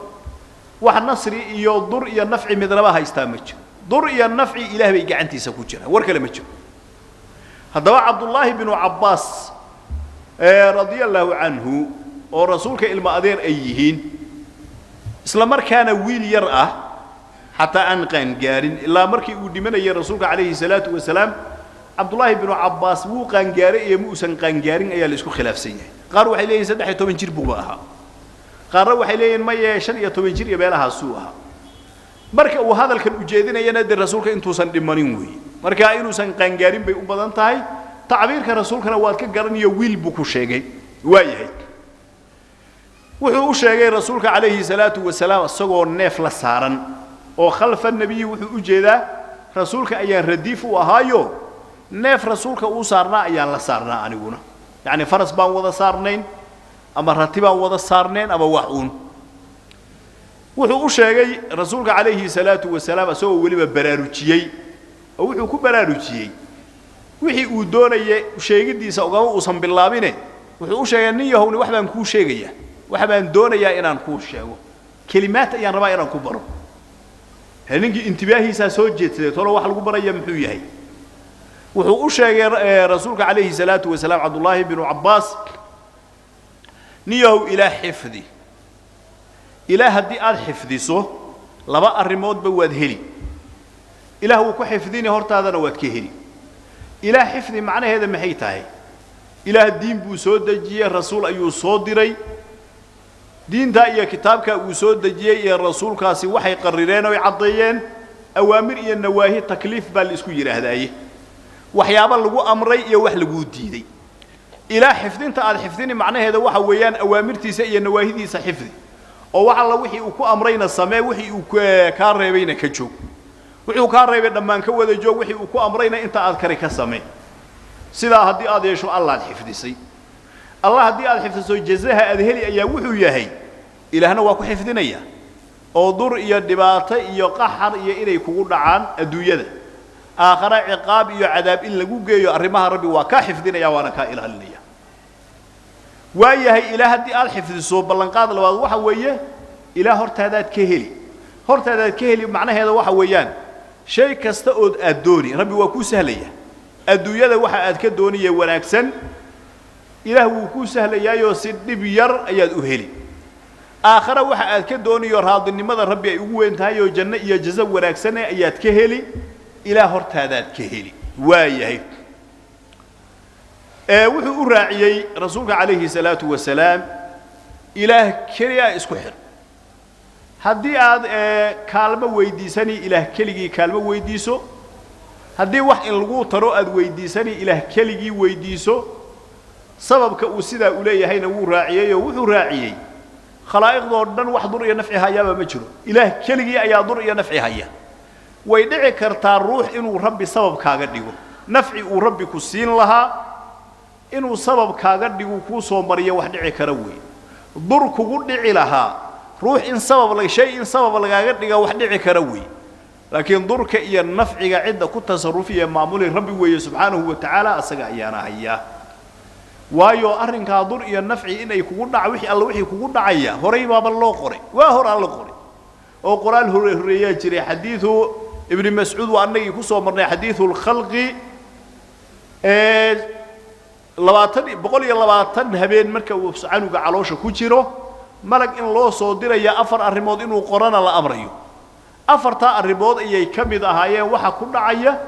wax nasri iyo dur iyo nafci midnaba haystaa ma jiro. Dur iyo nafci Ilaah bay gacantiisa ku jiraan, war kale ma jiro. Haddaba Cabdullaahi binu Cabbaas radia allaahu canhu, oo rasuulka ilma adeer ay yihiin, isla markaana wiil yar ah, xataa aan qaangaarin, ilaa markii uu dhimanayay rasuulka calayhi salaatu wasalaam Cabdullaahi binu Cabbaas wuu qaangaaray iyo ma uusan qaangaarin ayaa la isku khilaafsan yahay. Qaar waxay leeyihin 13 jir buuba ahaa, qaarna waxay leeyihin maye, 15 jir iyo meelahaasuu ahaa. Marka uu hadalkan ujeedinayana dee rasuulka intuusan dhimanin weeye, marka inuusan qaangaarin bay u badan tahay. Tacbiirka rasuulkana waad ka garanayo, wiil buu ku sheegay. Waa yahay, wuxuu u sheegay rasuulka calayhi salaatu wasalaam isagoo neef la saaran oo khalfa nebiyi, wuxuu u jeedaa rasuulka ayaan radiif u ahaayo, neef rasuulka uu saarnaa ayaan la saarnaa aniguna, yacni faras baan wada saarnayn ama rati baan wada saarnayn ama wax uun. Wuxuu u sheegay rasuulka calayhi salaatu wasalaam isagoo weliba baraarujiyey, oo wuxuu ku baraarujiyey Wixii uu doonayay sheegidiisa ugama uusan bilaabine, wuxuu u sheegay nin yahowni wax baan kuu sheegayaa, wax baan doonayaa inaan kuu sheego, kelimaad ayaan rabaa inaan ku baro. Ninkii intibaahiisaa soo jeedsaday, tolo wax lagu baraya muxuu yahay? Wuxuu u sheegay rasuulka calayhi salaatu wasalaam Cabdullaahi binu Cabbaas: nin yahow, ilaah xifdi. Ilaah haddii aad xifdiso laba arrimoodba waad heli. Ilaah wuu ku xifdini, hortaadana waad ka heli. Ilaah xifdi macnaheeda maxay tahay? Ilaah diin buu soo dejiyey, rasuul ayuu soo diray. Diintaa iyo kitaabkaa uu soo dejiyey iyo rasuulkaasi waxay qarireen oy caddeeyeen awaamir iyo nawaahi, takliif baa la isku yidhaahdaaye, waxyaabo lagu amray iyo wax laguu diiday. Ilaah xifdinta aad xifdini macnaheeda waxa weeyaan awaamirtiisa iyo nawaahidiisa xifdi, oo wax alla wixii uu ku amrayna samee, wixii uu kaa reebayna ka joog. Wuxuu kaa reebay dhammaan ka wada joog, wixii uu ku amrayna inta aad kari ka samee. Sidaa haddii aad yeesho, allaad xifdisay. Allah haddii aad xifdiso, jazaha aad heli ayaa wuxuu yahay ilaahna waa ku xifdinaya, oo dur iyo dhibaato iyo qaxar iyo inay kugu dhacaan adduunyada, aakhare ciqaab iyo cadaab in lagu geeyo, arrimaha rabbi waa kaa xifdinaya, waana kaa ilaalinaya. Waa yahay, ilaah haddii aad xifdiso, ballanqaad labaad waxa weeye ilaah hortaadaad ka heli. Hortaadaad ka heli macnaheeda waxa weeyaan shay kasta ood aad dooni rabbi waa kuu sahlaya. Adduunyada waxa aad ka dooniye wanaagsan ilaah wuu kuu sahlayaayoo si dhib yar ayaad u heli. Aakhare waxa aad ka dooniyo raadinimada rabbi ay ugu weyn tahay oo janno iyo jazo wanaagsane ayaad ka heli, ilaah hortaadaad ka heli. Waa yahay, wuxuu u raaciyey rasuulka calayhi salaatu wasalaam: ilaah keliya isku xir. Haddii aad kaalmo weydiisani, ilaah keligii kaalmo weydiiso. Haddii wax in lagu taro aad weydiisani, ilaah keligii weydiiso. Sababka uu sidaa u leeyahayna wuu raaciyey, oo wuxuu raaciyey khalaa'iqdoo dhan wax dur iyo nafci hayaaba ma jiro, ilaah keligii ayaa dur iyo nafci haya. Way dhici kartaa ruux inuu rabbi sabab kaaga dhigo, nafci uu rabbi ku siin lahaa inuu sabab kaaga dhigu kuu soo mariyo, wax dhici kara weeye. Dur kugu dhici lahaa ruux in sabab shay in sabab lagaaga dhiga, wax dhici kara weeye. Laakiin durka iyo nafciga cidda ku tasarufiya maamuli rabbi weeye subxaanahu wa tacaala, asaga ayaana hayaa. Waayo arrinkaa dur iyo nafci inay kugu dhaca, wixii alla wixii kugu dhacaya horay baaba loo qoray, waa horaa la qoray oo qoraal hore horreeyaa jiray. Xadiidu Ibni Mascuud waa annagii ku soo marnay, xadiidu lkhalqi, 120 habeen marka uu canuga caloosha ku jiro malag in loo soo diraya, 4 arrimood inuu qorana la amrayo. 4taa arrimood ayay ka mid ahaayeen waxa ku dhacaya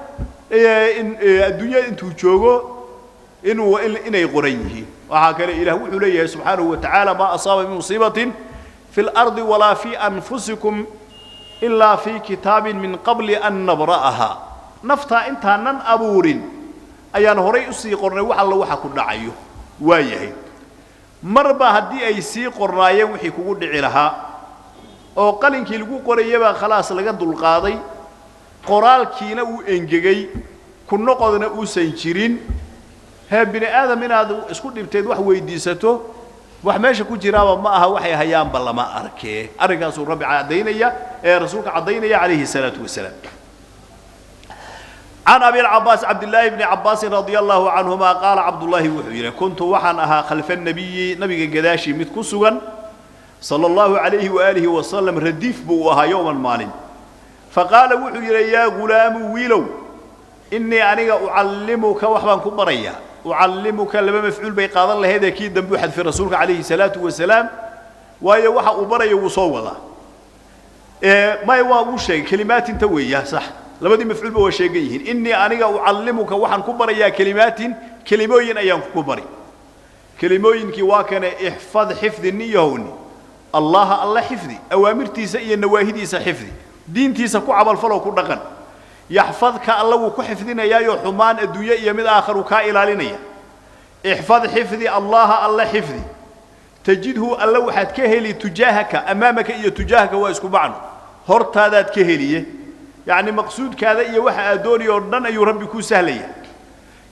in adduunyada intuu joogo inuu inay qoran yihiin. Waxaa kale ilaah wuxuu leeyahay subxaanahu wa tacaala: maa asaaba min musiibatin fi اlardi walaa fii anfusikum ilaa fii kitaabin min qabli an nabra'aha. Naftaa intaanan abuurin ayaan horay usii qornay wax alla waxa ku dhacayo. Waa yahay, marba haddii ay sii qornaayeen wixii kugu dhici lahaa oo qalinkii lagu qorayabaa khalaas laga dulqaaday, qoraalkiina uu engegay, ku noqodna uusan jirin, hee bini aadam inaad isku dhibteed wax weydiisato wax meesha ku jiraaba ma aha, waxay hayaanba lama arkee. Arrinkaasuu rabbi caddaynaya ee rasuulka caddaynaya calayhi salaatu wasalaam. Can Abilcabaas Cabdillaahi bni Cabbaasin radia allahu canhuma qaala, Cabdullaahi wuxuu yidhi: kuntu waxaan ahaa khalfa nabiyi, nabiga gadaashii mid ku sugan, sala allahu calayhi waaalihi wasalam, radiif buu u ahaa, yowman maalin. Faqaala wuxuu yidhi: yaa gulaamu, wiilow, innii aniga ucallimuka, wax baan ku barayaa. Ucallimuka laba mafcuul bay qaadan lahayd ee kii dambuu xadfay rasuulka calayhi salaatu wasalaam, waayo waxa uu barayo wuu soo wadaa. May, waa uu sheegay kelimaatinta weeya, sax, labadii mafcuulba waa sheegan yihiin. Innii aniga ucallimuka, waxaan ku barayaa, kelimaatin, kelimooyin ayaan ku bari. Kelimooyinkii waa kane: ixfad, xifdi, niyahowni, allaha, alla xifdi, awaamirtiisa iyo nawaahidiisa xifdi, diintiisa ku camalfaloo ku dhaqan. Yaxfadka, alla wuu ku xifdinayaayo xumaan adduunye iyo mid aakharuu kaa ilaalinaya. Ixfad, xifdi, allaha, alla xifdi, tajidhu, alla waxaad ka heli, tujaahaka, amaamaka iyo tujaahaka waa isku macno, hortaadaad ka heliye, yacni maqsuudkaada iyo waxa aad doonaya oo dhan ayuu rabbi kuu sahlaya.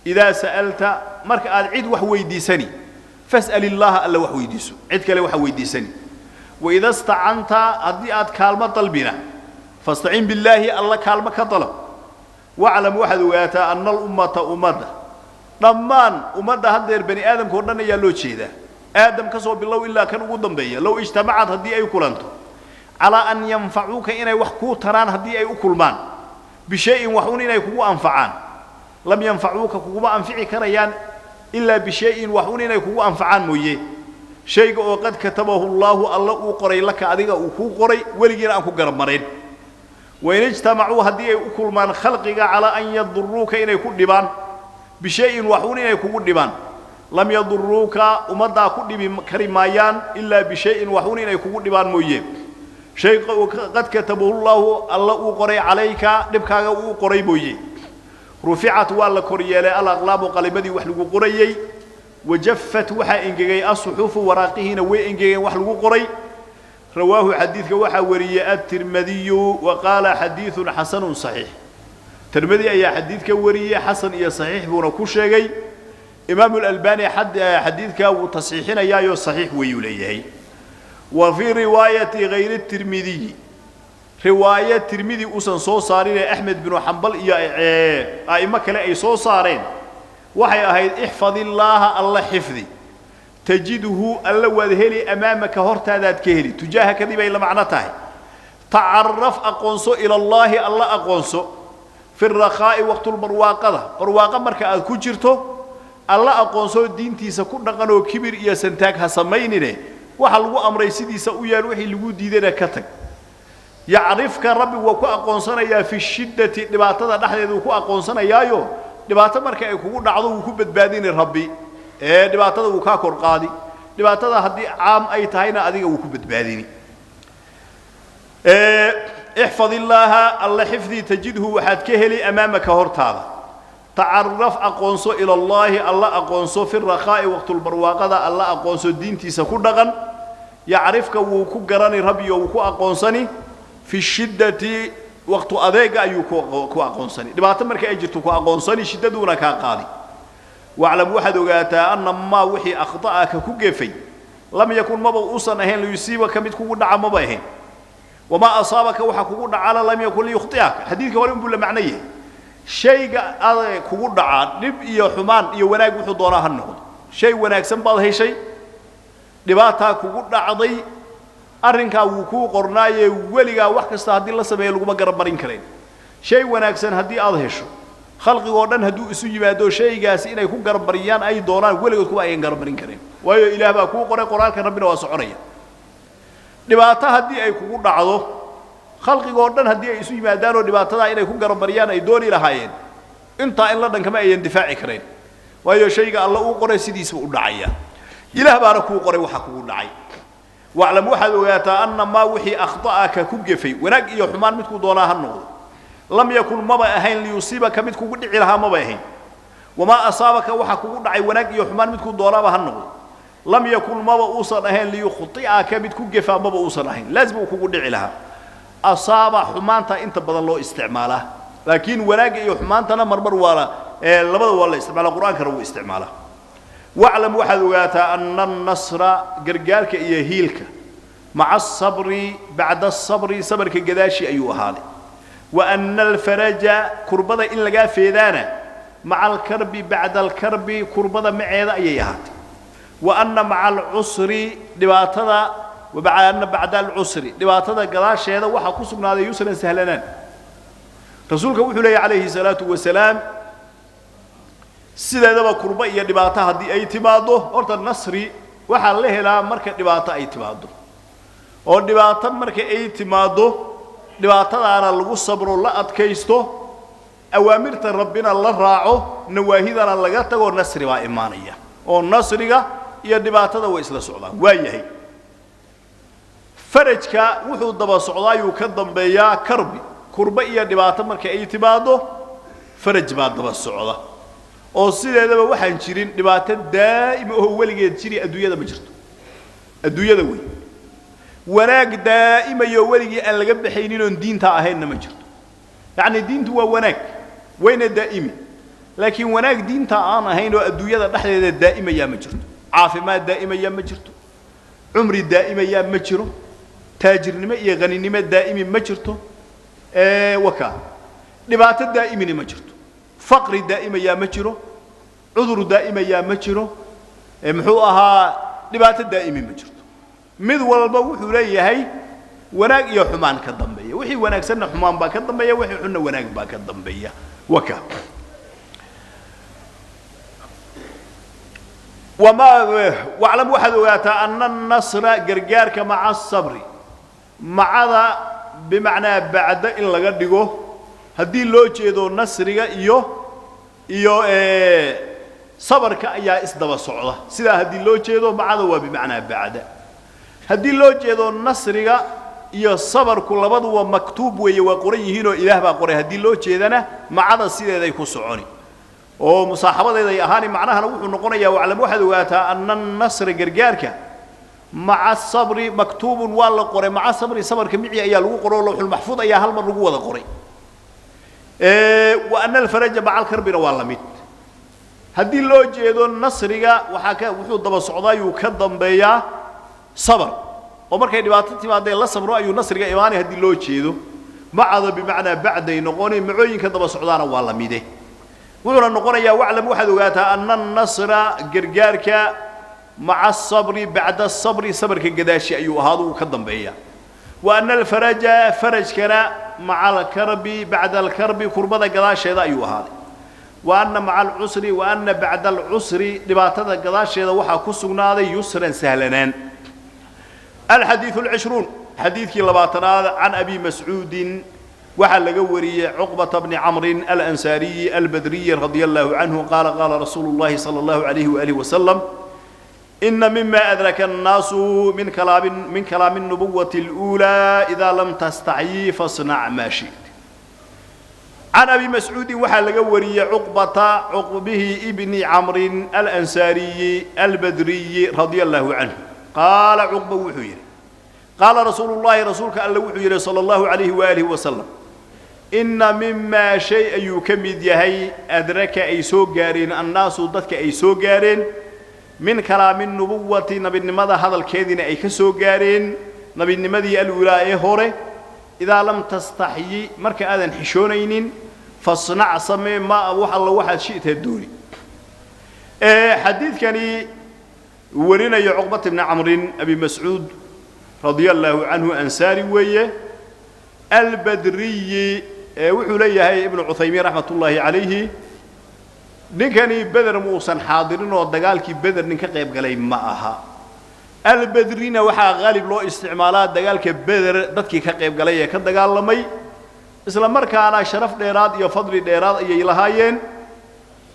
Idaa sa'alta, marka aad cid wax weydiisani, fas'al illaaha, alla wax weydiiso, cid kale waxa weydiisani. Waida stacanta, haddii aad kaalmo dalbina, fastacin billaahi, alla kaalmo ka dalab. Waclam waxaad ogaataa anna alummata ummadda dhammaan ummadda haddeer bani aadamka oo dhan ayaa loo jeedaa, aadam ka soo bilow ilaa kan ugu dambeeya. Low ijtamacad haddii ay kulanto calaa an yanfacuuka inay wax kuu taraan, haddii ay u kulmaan bishayin wax un inay kugu anfacaan, lam yanfacuuka kuguma anfici karayaan ilaa bishayin wax un inay kugu anfacaan mooye, shayga oo qad katabahu llaahu alla uu qoray laka adiga uu kuu qoray weligiina aan ku garab marayn. Wain ijtamacuu haddii ay u kulmaan khalqiga calaa an yaduruuka inay ku dhibaan bishayin wax un inay kugu dhibaan, lam yaduruuka ummaddaa ku dhibi kari maayaan ilaa bishayin wax un inay kugu dhibaan mooye, shayga oo qad katabahu llaahu alla uu qoray calayka dhibkaaga uu qoray mooye. Ruficat waa la kor yeelay alaqlaamu qalimadii wax lagu qorayey, wajaffat waxaa engegay asuxufu waraaqihiina way engegeen wax lagu qoray. Rawaahu xadiidka waxaa wariyey atirmadiyu wa qaala xadiidun xasanun saxiix. Tirmidi ayaa xadiidka wariyey, xasan iyo saxiix buuna ku sheegay. Imaamu alalbani xadiidka wuu tasxiixinayaayo saxiix weeyuu leeyahay. Wa fii riwaayati hayri tirmidiyi, riwaaye tirmidi uusan soo saarinee Axmed binu Xambal iyo a'imo kale ay soo saareen, waxay ahayd ixfad illaaha alla xifdi tajidhu alla waad heli amaamaka hortaadaad ka heli, tujaaha kadib ay la macno tahay. Tacaraf aqoonso ila allaahi alla aqoonso fi rakhaa'i waqtulbarwaaqada, barwaaqo marka aad ku jirto alla aqoonso, diintiisa ku dhaqan oo kibir iyo santaag ha samaynine, waxa lagu amray sidiisa u yaal, wixii lagu diidayna ka tag. Yacrifka rabbi waa ku aqoonsanayaa fi shiddati dhibaatada dhexdeeda uu ku aqoonsanayaayo, dhibaato marka ay kugu dhacdo wuu ku badbaadini rabbi, ee dhibaatada wuu kaa kor qaadi, dhibaatada haddii caam ay tahayna adiga wuu ku badbaadini. Ixfad illaaha alla xifdi tajidhu waxaad ka heli amaamaka hortaada. Tacaraf aqoonso ila allaahi alla aqoonso fi rakhaa'i waqtulbarwaaqada alla aqoonso, diintiisa ku dhaqan. Yacrifka wuu ku garani rabbi oo wuu ku aqoonsani fi shiddati waqtu adeega ayuu ku aqoonsani, dhibaato marka ay jirto ku aqoonsani, shiddaduuna kaa qaadi. Waclam waxaad ogaataa anna maa wixii akhta'aka ku gefay lam yakun maba uusan ahayn liyusiibaka mid kugu dhaca maba ahayn, wamaa asaabaka waxa kugu dhacana lam yakun liyukhti'aka. Xadiidka hore unbuu la macno yahay. Shayga adag kugu dhacaa dhib iyo xumaan iyo wanaag wuxuu doonaa ha noqdo, shay wanaagsan baad heshay, dhibaataa kugu dhacday, arrinkaa wuu kuu qornaaye weligaa wax kasta haddii la sameeyo laguma garab marin karayn. Shay wanaagsan haddii aad hesho, khalqigoo dhan hadduu isu yimaado shaygaasi inay ku garab mariyaan ay doonaan, weligood kuma ayan garab marin karayn, waayo ilaah baa kuu qoray, qoraalka rabbina waa soconaya. Dhibaato haddii ay kugu dhacdo, khalqigoo dhan haddii ay isu yimaadaan oo dhibaatadaa inay ku garab mariyaan ay dooni lahaayeen, intaa in la dhan kama ayan difaaci karayn, waayo shayga alla uu qoray sidiisba u dhacaya, ilaah baana kuu qoray waxa kugu dhacay. Waclam waxaad ogaataa anna maa wixii akhta'aka ku gefay wanaag iyo xumaan midkuu doonaa ha noqdo, lam yakun maba ahayn liyusiibaka mid kugu dhici lahaa maba ahayn, wamaa asaabaka waxa kugu dhacay wanaag iyo xumaan midkuu doonaaba ha noqdo, lam yakun maba uusan ahayn liyukhti'aka mid ku gefaa maba uusan ahayn, laazim uu kugu dhici lahaa. Asaaba xumaanta inta badan loo isticmaalaa, laakiin wanaagga iyo xumaantana marmar waa la labada waa la isticmaalaa, qur-aankana wuu isticmaalaa. Waclam waxaad ogaataa anna annasra gargaarka iyo hiilka maca asabri bacda asabri sabarka gadaashi ayuu ahaaday, wa anna alfaraja kurbada in lagaa feedaana maca alkarbi bacda alkarbi kurbada maceeda ayay ahaatay, wa anna maca alcusri dhibaatada anna bacda alcusri dhibaatada gadaasheeda waxaa ku sugnaaday yusran sahlanaan. Rasuulka wuxuu leeyahy calayhi salaatu wasalaam, sideedaba kurba iyo dhibaato haddii ay timaaddo, horta nasri waxaa la helaa marka dhibaato ay timaaddo, oo dhibaato marka ay timaaddo dhibaatadaana lagu sabro, la adkaysto, awaamirta rabbina la raaco, nawaahidana laga tago, nasri baa imaanaya, oo nasriga iyo dhibaatada way isla socdaan. Waa yahay farajka wuxuu daba socdaayuu ka dambeeyaa karbi, kurba iyo dhibaato marka ay timaaddo faraj baa daba socda, oo sideedaba waxaan jirin dhibaato daa'ima oo weligeed jiri adduunyada ma jirto, adduunyada wey wanaag daa'imayo weligii aan laga baxaynin oon diinta ahaynna ma jirto. Yacni diintu waa wanaag wayna daa'imi, laakiin wanaag diinta aan ahayn oo adduunyada dhexdeeda daa'imayaa ma jirto. Caafimaad daa'imayaa ma jirto, cumri daa'imayaa ma jiro, taajirnimo iyo haninimo daa'imi ma jirto. Waka Dhibaato daa'imina ma jirto, faqri daa'imayaa ma jiro, cudur daa'imayaa ma jiro, muxuu ahaa dhibaato daa'imi ma jirto. Mid walba wuxuu leeyahay wanaag iyo xumaan ka dambeeya. Wixii wanaagsanna xumaan baa ka dambeeya, wixii xunna wanaag baa ka dambeeya. Waka wamaa waclam, waxaad ogaataa ana annasra gargaarka maca asabri, macada bimacnaa bacda in laga dhigo haddii loo jeedo nasriga iyo sabarka ayaa isdaba socda. Sidaa haddii loo jeedo macada waa bimacnaa bacda. Haddii loo jeedo nasriga iyo sabarku labaduba maktuub weeye, waa qoran yihiinoo Ilaah baa qoray, haddii loo jeedana macada sideeday ku soconi oo musaaxabadeeday ahaani. Macnahana wuxuu noqonayaa waclam waxaad ogaataa ana annasra gargaarka maca sabri maktuubun waa la qoray, maca sabri sabarka mici ayaa lagu qoro, lawxulmaxfuud ayaa hal mar lagu wada qoray. Wa ana alfaraja maca alkarbina waa la mid. Haddii loo jeedo nasriga waxaa ka wuxuu daba socdaayuu ka dambeeyaa sabar, oo markay dhibaato timaadee la sabro ayuu nasriga imaanay. Haddii loo jeedo macada bimacnaa bacday noqoni, macooyinka daba socdaana waa la mide. Wuxuuna noqonayaa waclam waxaad ogaataa ana annasra gargaarka maca asabri bacda asabri, sabarka gadaashi ayuu ahaado uu ka dambeeya. Wa ana alfaraja farajkana maca alkarbi bacda alkarbi, kurbada gadaasheeda ayuu ahaaday. Wa anna maca alcusri wa anna bacda alcusri, dhibaatada gadaasheeda waxaa ku sugnaaday yusran sahlanaan. Alxadiidu alcishruun, xadiidkii 20aad, can Abi Mascuudin waxaa laga wariyey Cuqbata bni Camrin alansaariyi albadriyi radia allahu canhu qaala qaala rasuulu llahi sala allahu alayhi waalihi wasalam ina mima adraka annaasu min kalaami الnubuwati اluulaa idaa lam tastacyi fasnac maa shi't. Can Abi Mascuudin waxaa laga wariyey Cuqbata Cuqbihi ibni Camrin alansaariyi albadriyi radia allahu canhu qaala Cuqba wuxuu yidhi qaala rasuulu llahi, rasuulka alle wuxuu yidhi sala allahu alayhi waalihi wasalam inna mimaa shay ayuu ka mid yahay adraka ay soo gaareen annaasu dadka ay soo gaareen min kalaami nubuwati, nabinimada hadalkeediina ay ka soo gaareen, nabinimadii aluulaa ee hore, idaa lam tastaxyi marka aadan xishoonaynin fasnac samee maa wax alla waxaad shi'ta dooni. Xadiidkani warinayo Cuqbat bni Camrin Abi Mascuud radia allaahu canhu ansaari weeye albadriyi. Wuxuu leeyahay Ibnu Cuthaymiin raxmat ullaahi calayhi ninkani Beder muusan xaadirin oo dagaalkii Beder nin ka qayb galay ma aha. Albedrina waxaa haalib loo isticmaalaa dagaalka Beder dadkii ka qayb galay ee ka dagaalamay, isla markaana sharaf dheeraad iyo fadli dheeraad ayay lahaayeen.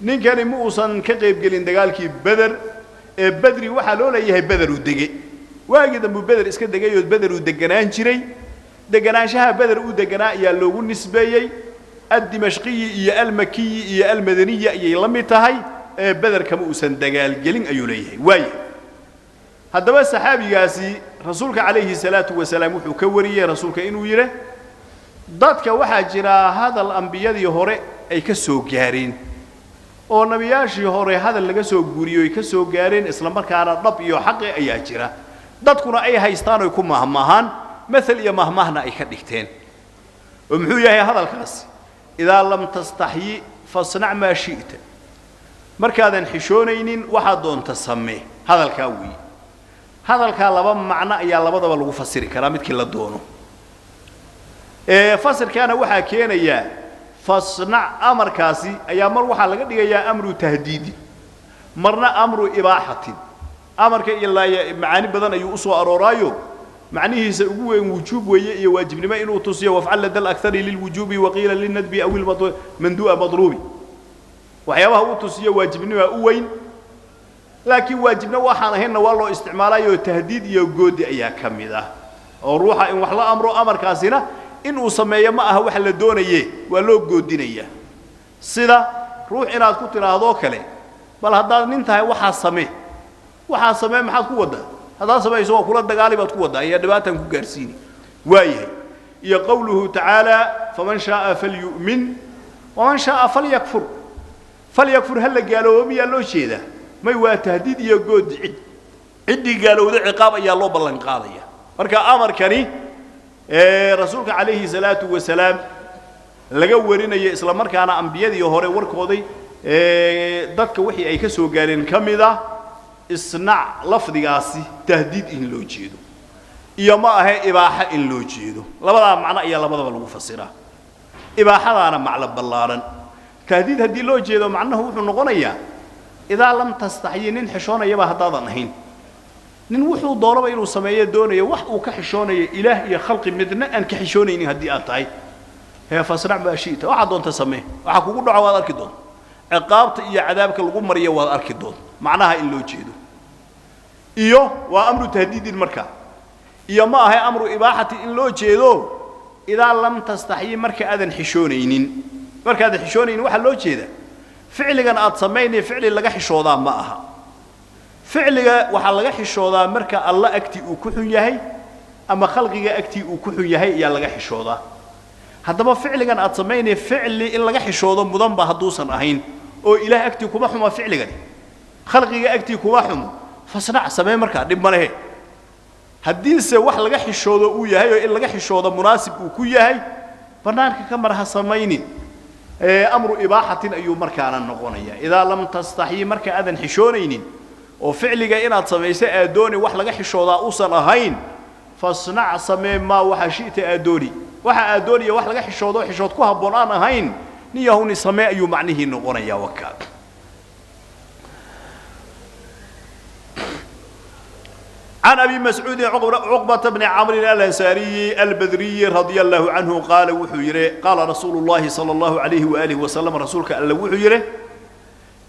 Ninkani ma uusan ka qaybgelin dagaalkii Beder ee Bedri waxaa loo leeyahay Beder uu dege, waagii dambuu Beder iska degay oo Beder uu deganaan jiray. Deganaanshaha Beder uu deganaa ayaa loogu nisbeeyey. Addimashqiyi iyo almakiyi iyo almadaniyi ayay la mid tahay ee Beder kama uusan dagaalgelin ayuu leeyahay. Waaya haddaba saxaabigaasi rasuulka calayhi salaatu wasalaam wuxuu ka wariyey rasuulka inuu yidhi dadka waxaa jira hadal ambiyadii hore ay ka soo gaareen oo nebiyaashii hore hadal laga soo guuriyo ay ka soo gaareen, isla markaana dhab iyo xaqi ayaa jira, dadkuna ay haystaan oy ku mahmahaan, maal iyo mahmahna ay ka dhigteen. Oo muxuu yahay hadalkaasi? Idaa lam tastaxyi fasnac maa shi'ta, markaadan xishoonaynin waxaad doonta samee. Hadalkaa weeye. Hadalkaa laba macno ayaa labadaba lagu fasiri karaa midkii la doono. Fasirkaana waxaa keenayaa fasnac amarkaasi ayaa mar waxaa laga dhigayaa amru tahdiidin, marna amru ibaaxatin. Amarka ilaa macaani badan ayuu u soo arooraayo, macnihiisa ugu weyn wujuub weeye iyo waajibnimo inuu tusiyo. Wafcal lada alakari lilwujuubi waqiila lilnadbi aw mandua madruubi. Waxyaabaha uu tusiyo waajibnimaa u weyn, laakiin waajibna waxaan ahaynna waa loo isticmaalayo. Tahdiid iyo goodi ayaa ka mid ah oo ruuxa in wax la amro, amarkaasina inuu sameeyo ma aha wax la doonaye, waa loo goodinaya. Sida ruux inaad ku tidhaahdoo kale, bal haddaad nin tahay waxaa samee, waxaa samee, maxaad ku waddaa? Haddaad samayso waa kula dagaali baad ku waddaa ayaa dhibaatan ku gaarsiini. Waayahay iyo qowluhu tacaala faman shaaa falyu'min waman shaaa falyakfur. Falyakfur ha la gaaloobo miyaa loo jeedaa? May, waa tahdiid iyo goodi, cid ciddii gaalowda ciqaab ayaa loo ballan qaadaya. Marka amarkani rasuulka calayhi salaatu wasalaam Laga warinayo isla markaana ambiyadii hore warkooday dadka wixii ay ka soo gaareen ka mid ah isnac lafdigaasi tahdiid in loo jeedo iyo ma ahe ibaaxa in loo jeedo. Labadaa macno ayaa labadaba lagu fasiraa. Ibaaxadaana maclo ballaaran. Tahdiid haddii loo jeedo macnahu wuxuu noqonayaa idaa lam tastaxyi, nin xishoonayaba haddaadan ahayn, nin wuxuu doonaba inuu sameeyo doonayo, wax uu ka xishoonayo ilaah iyo khalqi midna aan ka xishoonaynin haddii aad tahay, hee fasnac maa shi'ta, waxaad doonta samee, waxa kugu dhaco waad arki doonta, ciqaabta iyo cadaabka lagu mariyo waad arki doonta. Macnaha in loo jeedo iyo waa amru tahdiidin marka, iyo ma ahay amru ibaaxati in loo jeedo idaa lam tastaxyi, marka aadan xishoonaynin. Marka aadan xishoonaynin waxaa loo jeedaa ficligan aad samaynaya ficli laga xishoodaa ma aha. Ficliga waxaa laga xishoodaa marka alla agtii uu ku xun yahay ama khalqiga agtii uu ku xun yahay ayaa laga xishoodaa. Haddaba ficligan aad samaynaya ficli in laga xishoodo mudanba hadduusan ahayn oo ilaah agtii kuma xuma, ficligani khalqiga agtii kuma xumo, fasnac, samee markaa, dhib ma lehe. Haddiise wax laga xishoodo uu yahay oo in laga xishoodo munaasib uu ku yahay, bannaanka ka mar, ha samaynin. Amru ibaaxatin ayuu markaana noqonaya. Idaa lam tastaxyi, marka aadan xishoonaynin oo ficliga inaad samayso aad dooni wax laga xishoodaa uusan ahayn, fasnac, samee, maa waxa shi'ta aad dooni. Waxa aad doonaya wax laga xishoodo xishood ku habboon aan ahayn, nin yahuni samee ayuu macnihii noqonayaa wakaa. عن أبي مسعود عقبة بن عمرو الأنصاري البدري رضي الله عنه قال وحيره قال رسول الله صلى الله عليه وآله وسلم، رسولك الله وحيره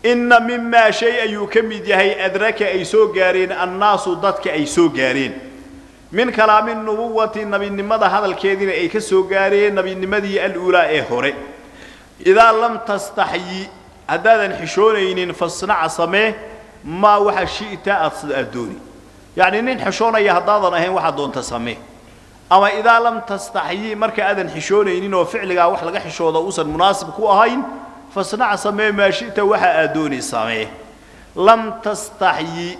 إن مما شيء يكمد يهي أدرك أي سو غارين الناس ضدك أي سو غارين من كلام النبوة النبي نمدا هذا الكيدين أي كسو غارين نبي نمدي الأولى أي هوري إذا لم تستحيي هذا حشونين فاصنع سميه ما وحا شئت أدوني. يعني nin xishoonaya haddaadan ahayn waxaad doonta samee. Ama idaa lam tastaxyi, marka aadan xishoonaynin oo ficligaa wax laga xishoodo uusan munaasib ku ahayn, fasnac, samee, maa shi'ta, waxa aad dooni samee. Lam tastaxyi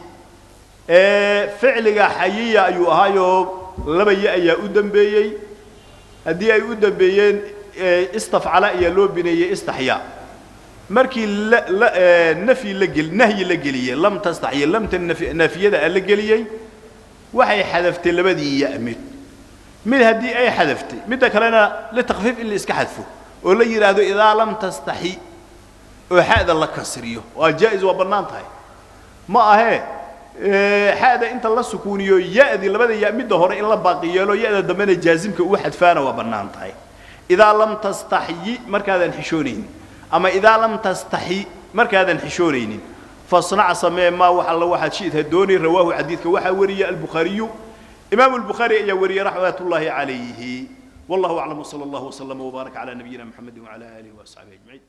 ficliga xayiya ayuu ahaayoo laba ya ayaa u dambeeyey. Haddii ay u dambeeyeen istafcala ayaa loo bineeyey istaxyaa. Markii nafyi la gel nahyi la geliyey lam tastaxyi, lamta naafiyada a la geliyey waxay xadaftay labadii ya mid mid. Haddii ay xadaftay midda kalena litakfiif in la iska xadfo oo la yidhaahdo idaa lam tastaxi oo xa'da la kasriyo waa jaa-is, waa bannaan tahay. Ma ahee xa'da inta la sukuuniyo ya-dii labada ya midda hore in la baaqi yeelo, ya-da dambena jaazimka uu xadfaana waa bannaan tahay. Idaa lam tastaxyi, markaadan xishoonaynin, ama idaa lam tastaxi, markaadan xishoonaynin, fasnac, samee, maa wax alla waxaad shi'ta dooni. Rawaahu, xadiidka waxaa wariyey albukhaariyu, imaamu albukhaari ayaa wariyey raxmatullaahi calayhi. Wallahu aclam, wsala allahu waslama wbaarak calaa nabiyina muxamedi wacala aalihi waasxaabihi ajmaciin.